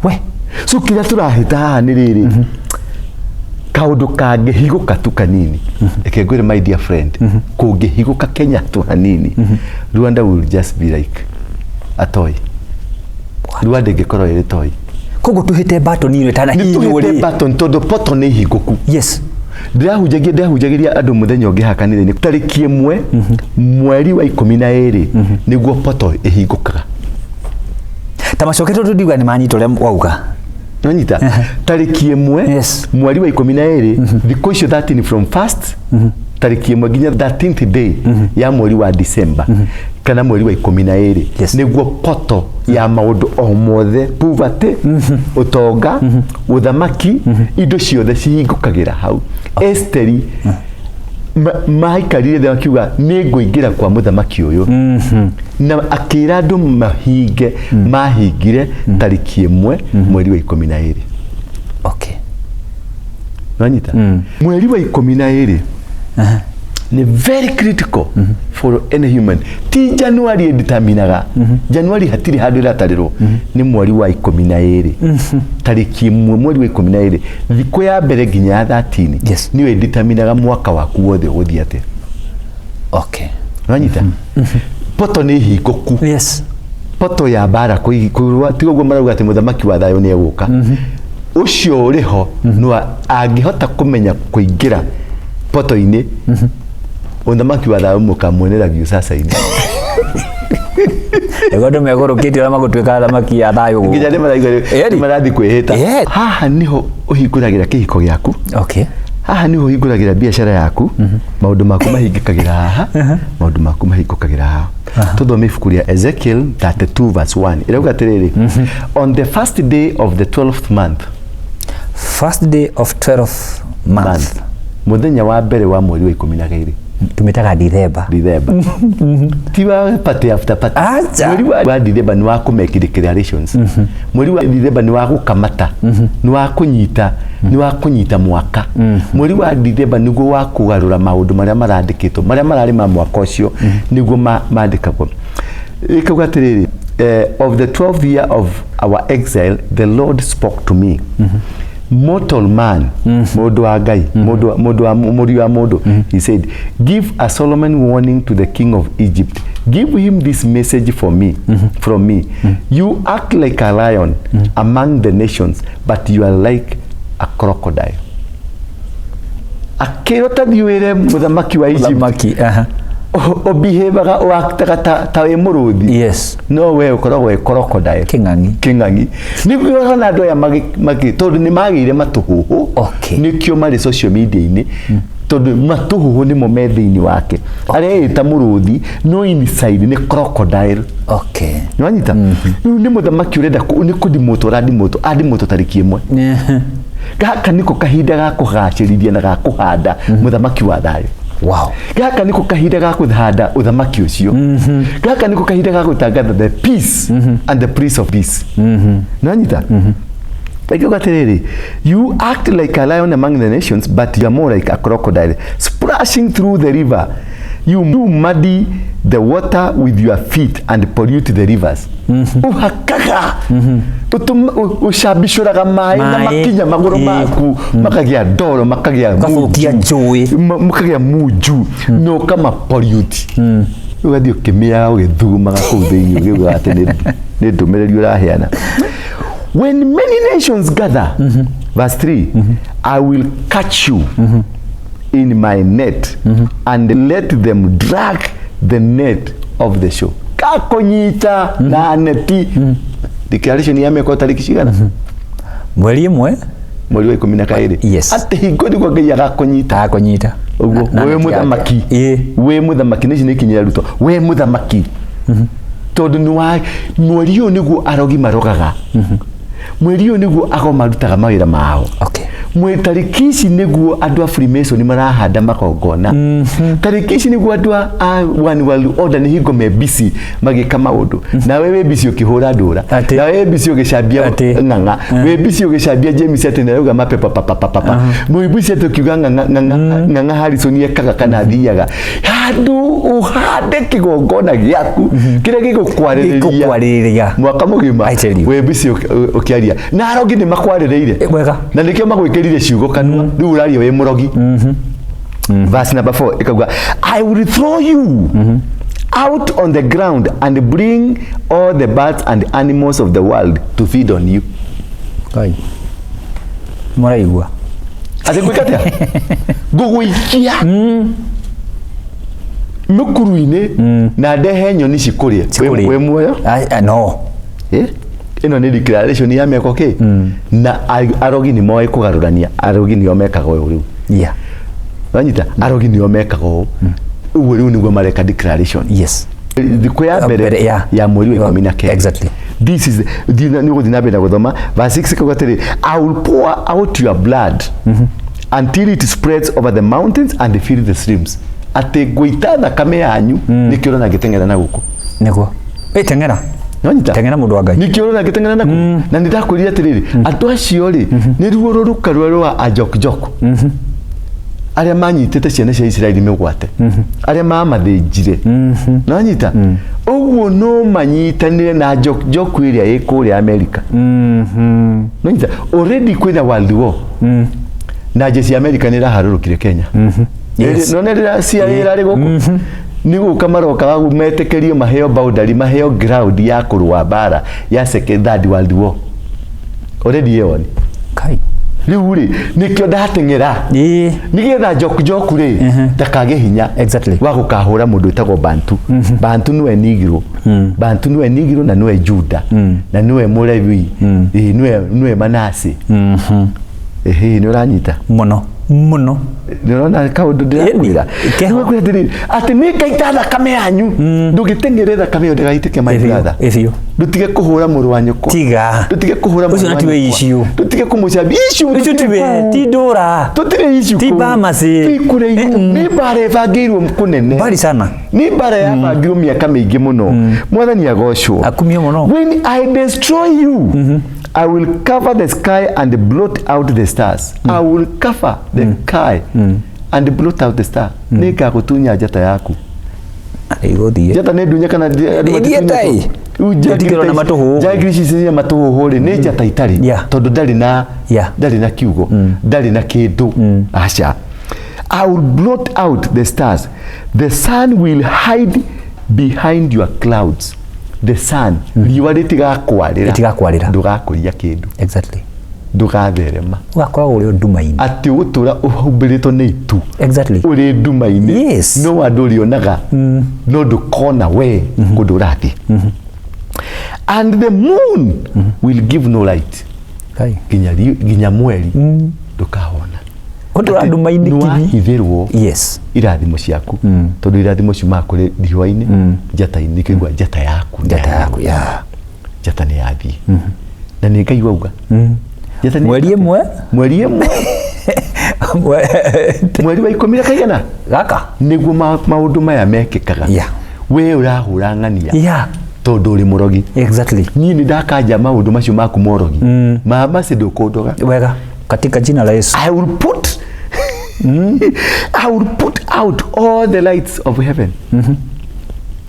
We. So kĩrĩa tũrahĩta haha nĩ rĩrĩ, kaũndũ kangĩhigũka tu kanini, reke ngwĩre, my dear friend, kũngĩhigũka Kenya tu hanini, Rwanda will just be like a toy. Rwanda ĩngĩkorwo ĩrĩ toy. Koguo tũhĩte button ĩno nĩ ĩtanahihinywo tũhĩte rĩ. button, tondũ poto nĩ hingũku. Ndĩrahunjagĩria andũ mũthenya ũngĩ haha kanitha-inĩ, tarĩki 1 mweri wa 12 nĩguo poto ĩhingũkaga. Ta macoketwo tondũ ndiuga nĩ manyita ũrĩa wauga. Nanyita tarĩki 1 mweri wa 12, thikũ icio 13, from first tarĩki 1 nginya 13th day ya mweri wa December kana mweri wa 12, nĩguo poto ya maũndũ o mothe, poverty, ũtonga, ũthamaki, indo ciothe cihingũkagĩra hau. Esteri maikarire thĩ akiuga nĩ ngũingĩra kwa mũthamaki ũyũ, na akĩra andũ mahinge, mahingire tarĩki 1 mweri wa 12. Nwanyita? Mweri wa 12 nĩ very critical for any human. Ti January ĩdeterminaga. January hatirĩ handũ ĩratarĩrwo, nĩ mweri wa 12, tarĩki 1 mweri wa 12, thikũ ya mbere nginya ya 13, nĩyo ĩdeterminaga mwaka waku wothe ũgũthiĩ atĩa. Nwanyita? Poto nĩ hingũku. Poto ya mbara kũrũa, tiga ũguo marauga atĩ mũthamaki wa thayũ nĩ egũka. Ũcio ũrĩ ho no angĩhota kũmenya kũingĩra poto-inĩ, ũthamaki wa thayũ mũkamuonera Viusasa-inĩ. Nĩguo andũ megũrũkĩte ũrĩa magũtuĩka athamaki a thayũ gũkũ. Nginya nĩ maraigua Ĩni. nĩ marathiĩ kwĩhĩta. Haha nĩho ũhingũragĩra kĩhiko gĩaku. Haha nĩho ũhingũragĩra biacara yaku. Maũndũ maku mahingĩkagĩra haha, maũndũ maku mahingũkagĩra haha. Tũthome ibuku rĩa Ezekiel 32 verse 1, ĩrauga atĩrĩrĩ, on the first day of the 12th month. First day of 12th Month. Mũthenya wa mbere wa mweri wa 12. Tumĩtaga Dithemba. Dithemba ti wa party after party. Acha. Mweri wa Dithemba nĩ wa kũ-make declarations. Mweri wa Dithemba nĩ wa gũkamata, nĩ wa kũnyita, nĩ wa kũnyita mwaka. Mweri wa Dithemba nĩguo wa kũgarũra maũndũ marĩa marandĩkĩtwo, marĩa mararĩ ma mwaka ũcio nĩguo mandĩkagwo. Ĩkauga atĩrĩrĩ, of the 12th year of our exile the Lord spoke to me, mortal man, mũndũ wa Ngai, mũndũ wa mũriũ wa mũndũ. He said, give a solemn warning to the king of Egypt. Give him this message for me from me. You act like a lion among the nations, but you are like a crocodile. Akĩrwo ta thiĩ wĩre mũthamaki wa Egypt Mũthamaki, aha. Ũbihevaga, ũaktaga ta wĩ mũrũthi, no we ũkoragwo wĩ crocodile. Kĩng'ang'i. Kĩng'ang'i. Nĩguo ũrona andũ aya tondũ nĩ magĩire matũhũhũ. Nĩkĩo marĩ social media-inĩ, tondũ matũhũhũ nĩmo me thĩinĩ wake. Areĩta mũrũthi, no inside nĩ crocodile. Nĩwanyita? Rĩu nĩ mũthamaki ũrenda nĩ kũndimũtwo, ũrandimũtwo, andimũtwo tarĩki 1. Gaka nĩko kahinda ga kũgacĩrithia na ga kũhanda mũthamaki wa thayũ. Gaka nĩko kahinda ga kũhanda ũthamaki ũcio. Gaka nĩko kahinda ga gũtangatha the peace and the prince of peace. Nĩwanyita? Ĩkiuga atĩrĩrĩ, you act like a lion among the nations, but you are more like a crocodile splashing through the river. You muddy the water with your feet and pollute the rivers. Ũhakaga, ũcambicũraga maĩ na Maĩ. makinya magũrũ maku makagĩa ndoro, makagĩa Ũgathũkia munju. njũĩ. Makagĩa munju na ũkama pollute. Ũgathiĩ ũkĩmĩaga, ũgĩthugumaga kũu thĩinĩ, ũkĩugaga atĩ nĩ ndũmĩrĩri ũraheana. When many nations gather, verse 3, I will catch you in my net and let them drag the net of the shore. Kakũnyita na neti. Declaration ya mĩaka tarĩki cigana? Mweri 1. Mweri wa 12. Atĩ hingo nĩguo Ngai agakũnyita. Agakũnyita. Ũguo, Na wĩ neti yake. mũthamaki. Wĩ mũthamaki, nĩ ici nĩ ikinyĩra Ruto. Wĩ mũthamaki. Tondũ nĩ wa mweri ũyũ nĩguo arogi marogaga. Mweri ũyũ nĩguo ago marutaga mawĩra mao. Mweri tarĩki ici nĩguo andũ a Freemason marahanda magongona. Tarĩki ici nĩguo andũ a One World Order nĩ hingo me busy magĩka maũndũ. Nawe wĩ busy ũkĩhũra ndũra. Nawe wĩ busy ũgĩcambia ng'ang'a. Wĩ busy ũgĩcambia James atĩ nĩarauga mapepa pa, pa, pa, pa, pa. Wĩ busy atĩ ũkiuga ng'ang'a, ng'ang'a, ng'ang'a Harrison ekaga kana athiaga. Handũ ũhande kĩgongona gĩaku kĩrĩa gĩgũkwarĩrĩria. Gĩgũkwarĩrĩria. Mwaka mũgima. I tell you. Wĩ busy ũkĩaria. Na arogi nĩ makwarĩrĩire. Wega. Na nĩkĩo magwĩkĩrire ciugo kanua. Rĩu ũraria wĩ mũrogi. Verse number 4 ĩkauga, I will throw you out on the ground and bring all the birds and animals of the world to feed on you. Ngai. Mũraigua? Atĩ ngwĩka atĩa? Ngũgũikia mũkuru-inĩ na ndehe nyoni cikũrĩe. Cikũrĩe. Wĩ muoyo? No. Ĩno nĩ declaration ya mĩaka kĩ? Na arogi nĩ moĩ kũgarũrania. Arogi nĩo mekaga ũũ rĩu. Wanyita? Arogi nĩo mekaga ũũ. Ũguo rĩu nĩguo mareka declaration. Thikũ ya mbere Mbere, yeah. ya mweri wa 12. This is the, nĩ ũgũthiĩ na mbere na gũthoma. Verse 6 ĩkauga atĩrĩ, I will pour out your blood until it spreads over the mountains and fill the streams. Atĩ ngũita thakame yanyu, nĩkĩo ũrona ngĩteng'era na gũkũ. Nĩguo. Ĩ, teng'era. Nĩwanyita? Teng'era mũndũ wa Ngai. Nĩkĩo ũrona ngĩteng'era na gũkũ. Na nĩndakwĩrire atĩrĩrĩ, andũ acio rĩ, nĩ ruo rũruka rũrĩa rwa Ajokjok. Arĩa manyitĩte ciana cia Isiraeli mĩgwate. Arĩa mamathĩnjire. Nĩwanyita? Ũguo no manyitanĩre na Ajokjok ĩrĩa ĩ kũrĩa Amerika. Nĩwanyita? Already kwĩna World War. Na jeshi ya Amerika nĩ ĩraharũrũkire Kenya. None rĩrĩa CIA ĩrarĩ gũkũ. Nĩ gũka maroka metĩkĩrio maheo boundary, maheo ground ya kũrũa mbara ya second, third world war. Already ĩyo nĩ. Kai. Rĩu rĩ, nĩkĩo ndateng'era. Nĩgetha Njok rĩ, ndakagĩe hinya wa gũkahũra mũndũ wĩtagwo Bantu. Bantu nĩwe Nigiro. Bantu nĩwe Nigiro na nĩwe Juda. Na nĩwe Mũlewi. Nĩwe Manase. Ĩhĩ, nĩ ũranyita? Mũno. Mũno. Nĩ ũrona kaũndũ ndĩrakwĩra? Keho. Nĩ ũkwĩra atĩrĩrĩ, atĩ nĩ ngaita thakame yanyu. Ndũgĩteng'ere thakame ĩyo ndĩgaitĩke, my Ĩbiũ, brother. ĩbiũ. Ndutige kuhura mũrũ wa nyũkwa. Tiga. Ndutige kuhura Ũcio na tiwe issue. Ndutige kũmũcambia. Issue Ũcio tũtirĩ tiwe kũu. ti ndũra. Tũtirĩ issue Ti kũu. bamasi. Ti kũraihu. Nĩ mbara ĩbangĩirwo kũnene. Mbali sana. Nĩ mbara yabangirwo mĩaka mĩingĩ mũno. Mwathani agocwo. Akumio mũno. When I destroy you, I will cover the sky and blot out the stars. I will cover the sky and blot out the star. Nĩ ngagũtunya njata yaku. Igũthiĩ. Njata nĩ ndunye kana Ĩthiĩte ĩ. Ĩtigĩrwo na matũhũhũ. Njangiri ici cia matũhũhũ rĩ nĩ njata itarĩ Yeah. tondũ ndarĩ na Yeah. ndarĩ na kiugo ndarĩ na kĩndũ aca. I will blot out the stars. The sun will hide behind your clouds. The sun riũa rĩtigakwarĩra. Rĩtigakwarĩra. Ndũgakũria kĩndũ. Exactly. Ndũgatherema. Ũgakoragwo ũrĩ nduma-inĩ. Atĩ ũgũtũra ũhumbĩrĩtwo nĩ itu. Exactly. Ũrĩ nduma-inĩ. Yes. No andũ ũrĩonaga no ndũkona we kũndũ ũrathiĩ. And the moon will give no light. Kai. Nginya mweri ndũkawona. Ũtũra nduma-inĩ Nĩ kinyi. wahithĩrwo Yes. irathimo ciaku tondũ irathimo ciumaga kũrĩ riũa-inĩ njata-inĩ nĩkĩo njata yaku nĩ Njata yaku. Yeah. njata nĩ yathiĩ na nĩ Ngai wauga njata nĩ Mweri ĩmwe. Mweri ĩmwe mweri wa ikũmi na kaigana Gaka. nĩguo maũndũ maya mekĩkaga. Yeah. We ũrahũra ng'ania Yeah. tondũ ũrĩ mũrogi. Exactly. Niĩ nĩ ndakanja maũndũ macio maku morogi mamacĩ ndũkũndoga. Wega. Katika jina la Yesu. I will put out all the lights of heaven.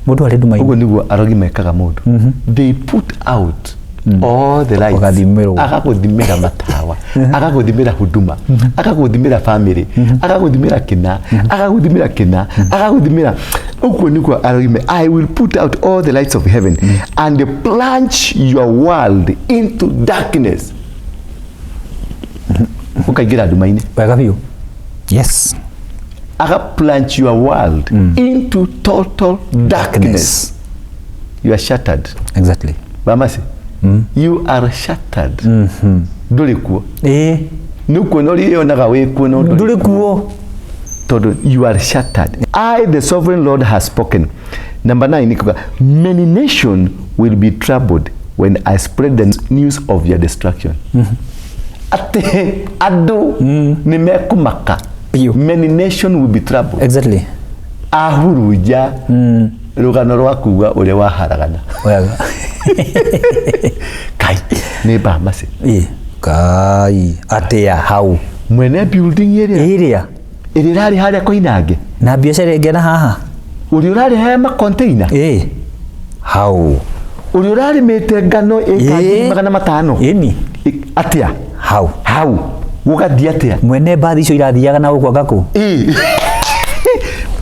Mũndũ arĩ nduma-inĩ. Ũguo nĩguo arogi mekaga mũndũ. They put out all the lights. Ũgathimĩrwo. Agagũthimĩra matawa, agagũthimĩra huduma, agagũthimĩra family, agagũthimĩra kĩna, agagũthimĩra kĩna, agagũthimĩra. Ũguo nĩguo arogi me. I will put out all the lights of heaven and plunge your world into darkness. Ũkaingĩra nduma-inĩ. Wega biũ. Yes. Aga plunge your world into total darkness. You are shattered. Exactly. Bamasi. You are shattered. Ndũrĩ kuo. Ĩĩ. Nĩ kuona ũrĩonaga wĩ kuo no Ndũrĩ kuo. Tondũ you are shattered. I, the sovereign Lord, has spoken. Number 9, ikuga, many nations will be troubled when I spread the news of your destruction. Atĩ andũ nĩ mekũmaka. Biũ. Many nations will be troubled. Exactly. Ahurunja rũgano rwa kuga ũrĩa waharagana. Wega. Kai nĩ mbamacĩ. Ĩĩ. Kai. Atĩa hau. Mwene building ĩrĩa Ĩrĩa. ĩrĩa ĩrarĩ harĩa Koinange. Na biacara ĩngĩ na haha. Ũrĩa ũrarĩ harĩa macontainer. Ĩĩ. Hau. Ũrĩa ũrarĩmĩte ngano ĩka Ĩĩ. 500. Ĩni. Atĩa. Hau. Hau. Gũgathiĩ atĩa. Mwene mbathi icio irathiaga na gũkũ anga kũ. Ĩĩ.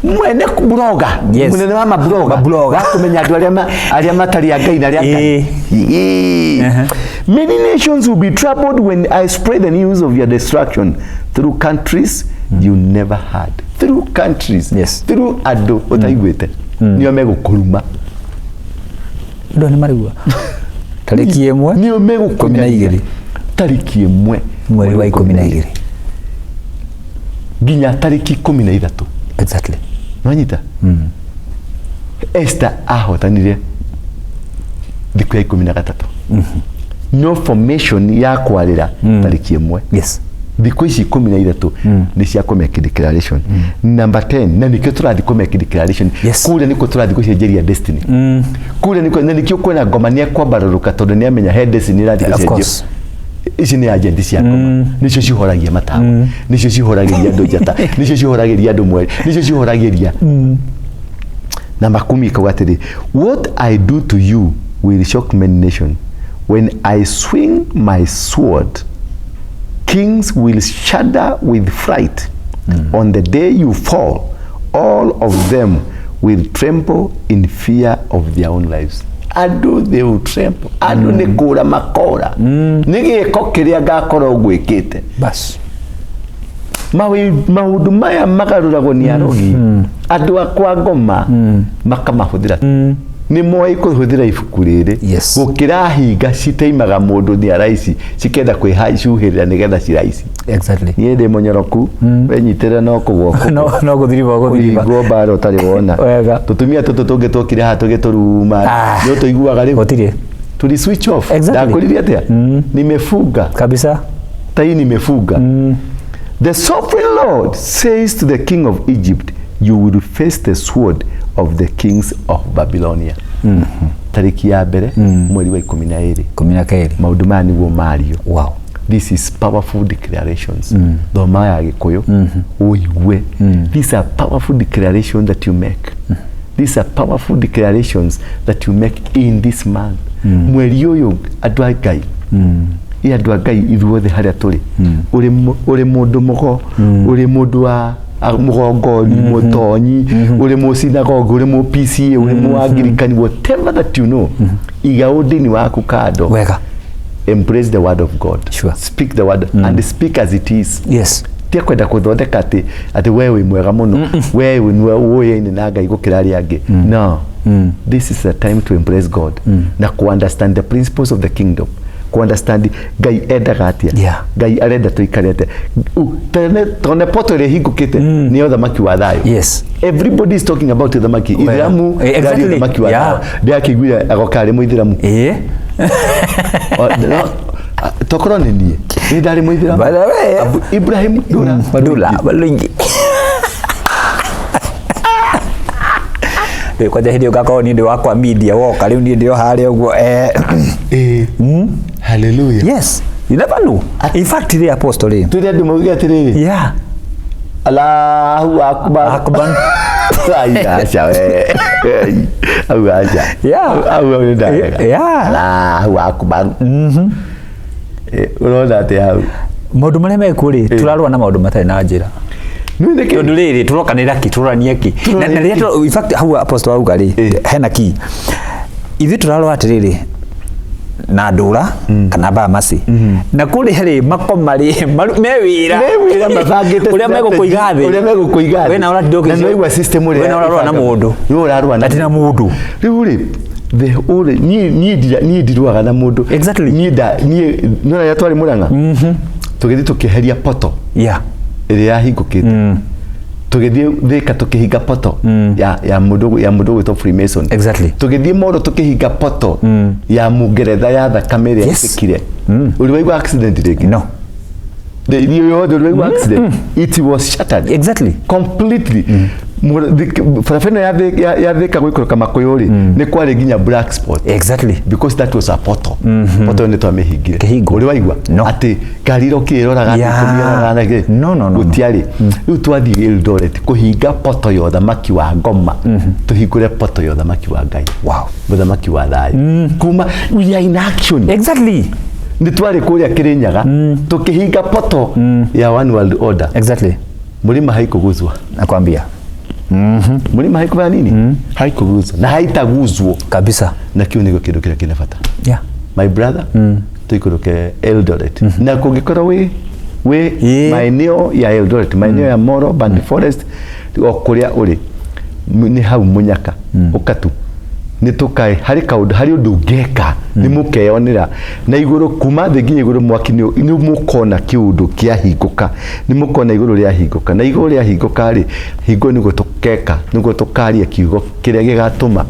Mwene blogger. Yes. Munene wa mablogger. Mablogger. Wa kũmenya andũ arĩa matarĩ a Ngai na arĩa a Ngai. Ĩĩ. Ĩĩ. Many nations will be troubled when I spread the news of your destruction through countries you never had. Through countries. Yes. Through andũ ũtaiguĩte. Nĩo megũkũruma. Andũ nĩ marigua. Tarĩki ĩmwe. Nĩo megũkũnyagia. 12. Tarĩki ĩmwe. Mweri wa 12. Nginya tarĩki 13. Exactly. Nwanyita? Esther ahotanire thikũ ya 13. No formation ya kwarĩra tarĩki ĩmwe. Yes. Thikũ ici 13 nĩ cia kũ make declaration. Number 10 na nĩkĩo tũrathiĩ kũ make declaration. Yes. Kũrĩa nĩkuo tũrathiĩ gũcenjeria destiny. Kũrĩa nĩkuo na nĩkĩo kwĩna ngoma nĩ ekwambarũrũka tondũ nĩ amenya he destiny ĩrathiĩ Of gũcenjio. course. Ici nĩ agenti cia ngoma. Nĩcio cihoragia matawa. Nĩcio cihoragĩria andũ njata. Nĩcio cihoragĩria andũ mweri. Nĩcio cihoragĩria. Namba 10 ikauga atĩrĩ, what I do to you will shock many nations. When I swing my sword, kings will shudder with fright. On the day you fall, all of them will tremble in fear of their own lives. Andũ they will tremble. Andũ nĩ kũra makora. Nĩ gĩko kĩrĩa ngakorwo ngwĩkĩte. Bas. Maũndũ maya magarũragwo nĩ arogi. Andũ akwa ngoma makamahũthĩra. Nĩ moĩ kũhũthĩra ibuku rĩrĩ. Yes. Gũkĩra hinga citeimaga mũndũ nĩ araici cikenda kwĩhacuhĩrĩra nĩgetha ciraici. Exactly. Niĩ ndĩ mũnyoroku wenyitĩrĩra no kũgwa No no gũthiriba gũthiriba. kũringwo mbara ũtarĩ wona. Wega. Tũtumia tũtũ tũngĩ twokire haha tũgĩtũruma Ah. nĩ ũtũiguaga rĩu. Gũtirĩ. Tuli switch off. Exactly. Ndakwĩrire atĩa? Nimefunga. Kabisa. Tai nimefunga. The sovereign Lord says to the king of Egypt, you will face the sword of the kings of Babylonia. Tariki ya mbere mweri wa 12. 12. Maũndũ maya nĩguo mario. Wow. This is powerful declarations. Thoma ya Gĩkũyũ ũigue. These are powerful declarations that you make. These are powerful declarations that you make in this month. Mweri ũyũ andũ a Ngai, ĩ andũ a Ngai ithuothe harĩa tũrĩ, ũrĩ mũndũ mũgo, ũrĩ mũndũ wa mũgongoni, mũtonyi, ũrĩ mũsinagogi, ũrĩ mũ PCA, ũrĩ mũ Anglikani, whatever that you know, iga ũndini waku kando. Wega. Embrace the word of God. Sure. Speak the word and speak as it is. Yes. Tia kwenda kuthondeka ati ati we wi mwega muno, we niwe uyaine na Ngai gukira aria angi. No. This is the time to embrace God na ku understand the principles of the kingdom, ku understand Ngai endaga atia. Yeah. Ngai arenda tuikare atia. Tone poto ĩrĩa ĩhingũkĩte nĩ ũthamaki wa thayũ. Yes. Everybody is talking about ũthamaki. Ithiramu Exactly. rari ũthamaki wa Yeah. thayũ. Ndĩrakĩiguire agoka arĩ mũithiramu. No, tokorwo nĩ niĩ nĩ ndarĩ mũithiramu. By the way. Ibrahim Dula. Dula Malungi. Rĩu kwanja hĩndĩ ĩyo ngakorwo niĩ ndĩ wakwa media woka rĩu niĩ ndĩ o harĩa ũguo. Hallelujah. Yes, you never know. In fact, the apostle rĩ. Twĩre andũ mauge atĩrĩrĩ. Yeah. Allahu Akbar. Akbar. Ai, aca we. Au aca. Yeah. Au au nĩ ndarega. Yeah. Allahu Akbar. Ũrona atĩa hau? Maũndũ marĩa mekuo rĩ, tũrarũa na maũndũ matarĩ na njĩra. Nĩ nĩkĩ? Tondũ rĩrĩ tũrokanĩra kĩ, tũrorania kĩ. Na rĩrĩa in fact hau apostle auga rĩ, hena key. Ithuĩ tũrarũa atĩrĩrĩ na ndũra kana bamasi na kũrĩa rĩ makoma rĩ me wĩra. Me wĩra mabangĩte ũrĩa megũkũiga thĩ. Ũrĩa megũkũiga thĩ. We na ũratinda Na nĩ waigua system ũrĩa We na ũrarũa na ĩbangaga. mũndũ. Nĩ ũrarũa na Ati na mũndũ. Rĩu rĩ, the ũrĩ niĩ ndirũaga na mũndũ. Exactly. Niĩ nda niĩ nĩ ũrĩa twarĩ Mũrang'a. Tũgĩthiĩ tũkĩeheria poto Yeah. ĩrĩa yahingũkĩte. Tũgĩthiĩ Thĩka tũkĩhinga poto ya mũndũ ya mũndũ ũgwĩtwo Freemason. Exactly. Tũgĩthiĩ Moro tũkĩhinga poto ya Mũngeretha ya thakame ĩrĩa Yes. yaitĩkire. Ũrĩ waigua accident rĩngĩ? No. The yothe ũrĩ waigua accident? It was shattered. Exactly. Completely. Barabara ĩno ya Thĩka gũikũrũka Makũyũ rĩ, nĩ kwarĩ nginya black spot. Exactly. Because that was a portal. Portal nĩ twamĩhingire. Kĩhingo. Ũrĩ waigua? No. Atĩ ngari ĩrokire ĩroraga Yeah. ikũmi ĩroraga na kĩ? No, no, no, no. Gũtiarĩ. Rĩu twathiĩ Eldoret kũhinga portal ya ũthamaki wa ngoma, tũhingũre portal ya ũthamaki wa Ngai. Wow. Mũthamaki wa thayũ. Kuma we are in action. Exactly. Nĩ twarĩ kũrĩa Kĩrĩnyaga tũkĩhinga portal ya one world order. Exactly. Mlima haikuguzwa. Nakwambia. Mlima haikufanya nini? Haikuguzwa. Na haitaguzwo. Kabisa. Na kĩu nĩkĩo kĩndũ kĩrĩa kĩna bata. Yeah. My brother, tũikũrũke Eldoret. Na kũngĩkorwo wĩ maeneo ya Eldoret, maeneo ya Moro, Band Forest, o kũrĩa ũrĩ, nĩ hau Mũnyaka, ũka tu. Nĩ tũkae harĩ kaũndũ, harĩ ũndũ ũngĩka, nĩ mũkeyonera. Na igũrũ, kuma thĩ nginya igũrũ mwaki nĩ mũkona kĩũndũ kĩahingũka. Nĩ mũkona igũrũ rĩahingũka. Na igũrũ rĩahingũka rĩ, hingo nĩguo tũkeka, nĩguo tũkaria kiugo kĩrĩa gĩgatũma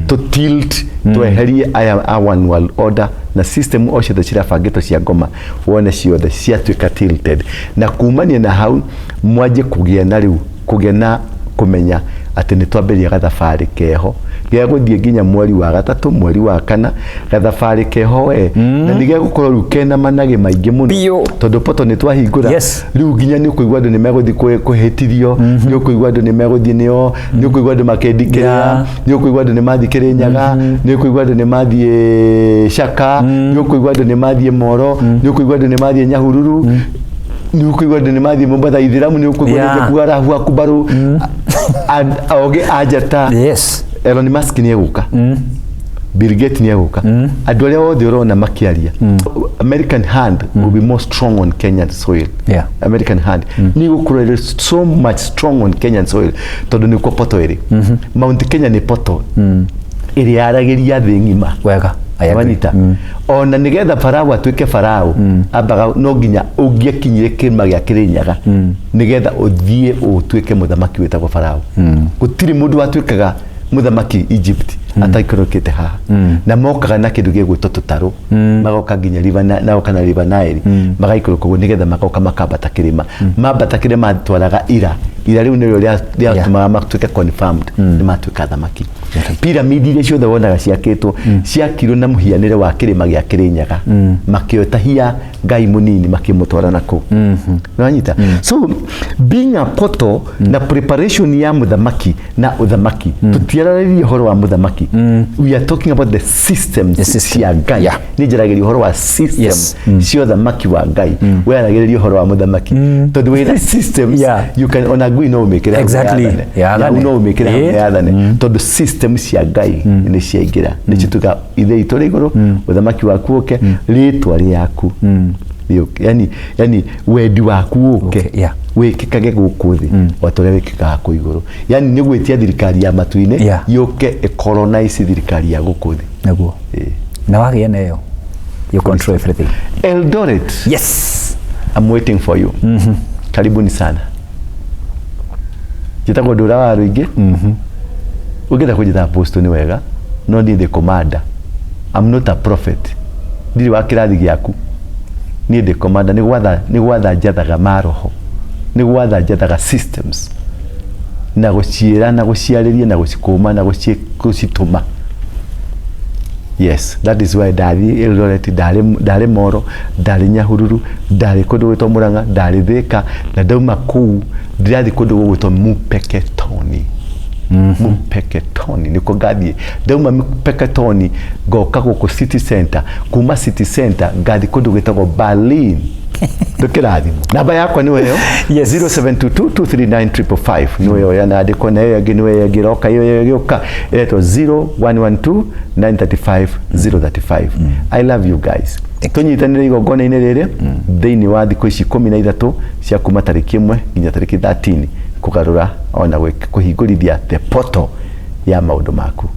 tũ tilt, tweherie aya a one world order na system o ciothe cirabangĩtwo cia ngoma, wone ciothe ciatuĩka tilted. Na kumania na hau mwanjie kũgĩa na rĩu, kũgĩa na kũmenya atĩ nĩ twambĩrĩria gathabarĩ keho gĩa gũthiĩ nginya mweri wa gatatũ, mweri wa kana, gathabarĩ keho we. Na nĩ gegũkorwo rĩu kena managĩ maingĩ mũno. Biũ. Tondũ poto nĩ twahingũra. Yes. Rĩu nginya nĩ ũkũigua andũ nĩ megũthiĩ kũhĩtithio, nĩ ũkũigua andũ nĩ megũthiĩ nĩo, nĩ ũkũigua andũ makĩndikĩrĩra, Yeah. nĩ ũkũigua andũ nĩ mathiĩ Kĩrĩnyaga, nĩ ũkũigua andũ nĩ mathiĩ Caka, nĩ ũkũigua andũ nĩ mathiĩ Moro, nĩ ũkũigua andũ nĩ mathiĩ Nyahururu, nĩ ũkũigua andũ nĩ mathiĩ Mombatha Ithiramu, nĩ ũkũigua Yeah. andũ kuga Allahu Akbar. Oge anjata. Yes. Elon Musk nĩ egũka. Bill Gates nĩ egũka. Andũ arĩa othe ũrona makĩaria. American hand will be more strong on Kenyan soil. Yeah. American hand nĩ gũkorwo ĩrĩ so much strong on Kenyan soil tondũ nĩkuo poto ĩrĩ. Mount Kenya nĩ poto ĩrĩa yaragĩria thĩ ng'ima. Wega. I agree. Wanyita? Ona nĩgetha Farao atuĩke Farao, ambaga no nginya ũngĩakinyire kĩrĩma gĩa Kĩrĩnyaga nĩgetha ũthiĩ ũtuĩke mũthamaki wĩtagwo Farao. Gũtirĩ mũndũ watuĩkaga Mũthamaki Egypt ataikũrũkĩte haha, na mokaga na kĩndũ gĩgwĩtwo tũtarũ, magoka nginya River magoka na River Nile, magaikũrũka ũguo nĩgetha magoka makambata kĩrĩma. Mambata kĩrĩma matwaraga ira ira rĩu nĩrĩo rĩatũmaga matuĩke confirmed nĩ matuĩka athamaki. Pyramid iria ciothe wonaga ciakĩtwo ciakirwo na mũhianĩre wa kĩrĩma gĩa Kĩrĩnyaga, makĩotahia Ngai mũnini makĩmũtwara na kũu. Nĩwanyita? So being a portal na preparation ya mũthamaki na ũthamaki, tũtiararĩria ũhoro wa mũthamaki, we are talking about the systems The system. cia Ngai. Nĩ njaragĩria ũhoro wa system cia ũthamaki wa Ngai, we aragĩrĩria ũhoro wa mũthamaki, tondũ wĩna systems you can, ona ngui no ũmĩkĩre hau yathane. Yathane. Nyau no ũmĩkĩre hau yathane, tondũ system cia Ngai nĩ ciaingĩra. Nĩcio tuga Ithe witũ ũrĩ igũrũ, ũthamaki waku ũke, rĩtwa rĩaku rĩũke, yani wendi waku ũke, wĩkĩkage gũkũ thĩ o ta ũrĩa wĩkĩkaga kũ igũrũ. Yani nĩ gwĩtia thirikari ya matu-inĩ yũke ĩcolonize thirikari ya gũkũ thĩ. Nĩguo. Na wagĩa nayo, you control everything. Eldoret, I'm waiting for you. Karibuni sana. Njĩtagwo Ndũra wa Rũingĩ. Ũngĩenda kũnjĩta apostle nĩ wega, no niĩ ndĩ commander. I'm not a prophet. Ndirĩ wa kĩrathi gĩaku. Niĩ ndĩ commander, nĩ gwatha njathaga maroho. Nĩ gwatha njathaga systems. Na gũciĩra na gũciarĩria na gũcikũma na gũcitũma. Yes, that is why ndathiĩ Eldoret, ndarĩ Moro, ndarĩ Nyahururu, ndarĩ kũndũ gwĩtwo Murang'a, ndarĩ Thika, na ndauma kũu ndĩrathiĩ kũndũ gũgwĩtwo Mpeketoni. Mpeketoni nĩkuo ngathiĩ. Ndauma Mpeketoni ngoka gũkũ city center, kuma city center ngathiĩ kũndũ gwĩtagwo Berlin. Ndũkĩrathimwo. Namba yakwa nĩyo ĩyo. 0722 239 nĩyo ĩyo yanandĩkwo, na ĩyo ĩngĩ nĩyo ĩyo ĩngĩ ĩroka, ĩyo ĩgĩũka ĩretwo 0112 935 035. I love you guys. Tũnyitanĩre igongona-inĩ rĩrĩ thĩinĩ wa thikũ ici 13 cia kuma tarĩki 1 nginya tarĩki 13, kũgarũra ona kũhingũrithia the portal ya maũndũ maku.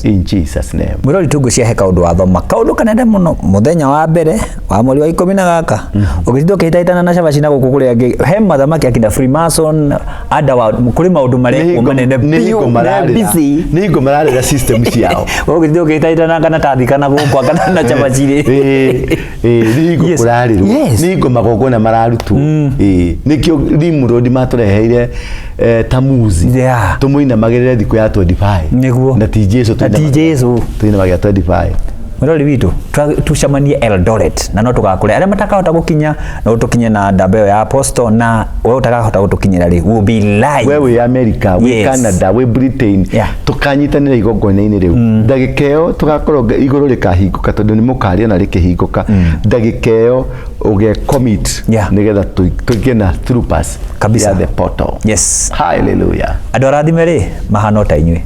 In Jesus name. Mwĩrori, tũngũcia he kaũndũ wathoma, kaũndũ kanene mũno mũthenya wa mbere wa mweri wa 10 na gaka, ũgĩtinda ũkĩhĩtahĩtana na cabaci na gũkũ kũrĩa angĩ, he mathamaki akina Freemason underworld, kũrĩ maũndũ marekwo manene Nĩ hingo biũ na mararĩra busy. Nĩ hingo mararĩra system ciao. Ũgĩtinda ũkĩhĩtahĩtana kana tathi kana gũkũ kana na cabaci rĩ. Ĩĩ, nĩ hingo kũrarĩrwo, nĩ hingo magongona mararutwo. Ĩĩ, nĩkĩo Nimrod matũreheire Tamuzi, tũmũinamagĩrĩre thikũ ya 25. Na ti Jesu. Na ti Jesu. Tũinamagĩra 25. Mwĩrori witũ, tucemanie Eldoret, na no tũgakũrĩa arĩa matakahota gũkinya, no tũkinye na ndamba ĩyo ya apostle, na we ũtakahota gũtũkinyĩra rĩ, we'll be live. We wĩ America, wĩ Canada, wĩ Britain, tũkanyitanĩra igongona-inĩ rĩu. Ndagĩka ĩyo tũgakorwo igũrũ rĩkahingũka, tondũ nĩ mũkarĩona rĩkĩhingũka. Ndagĩka ĩyo ũge commit nĩgetha tũgĩe na through pass Kabisa. ya the portal. Hallelujah. Andũ arathime rĩ, mahana o ta inyuĩ.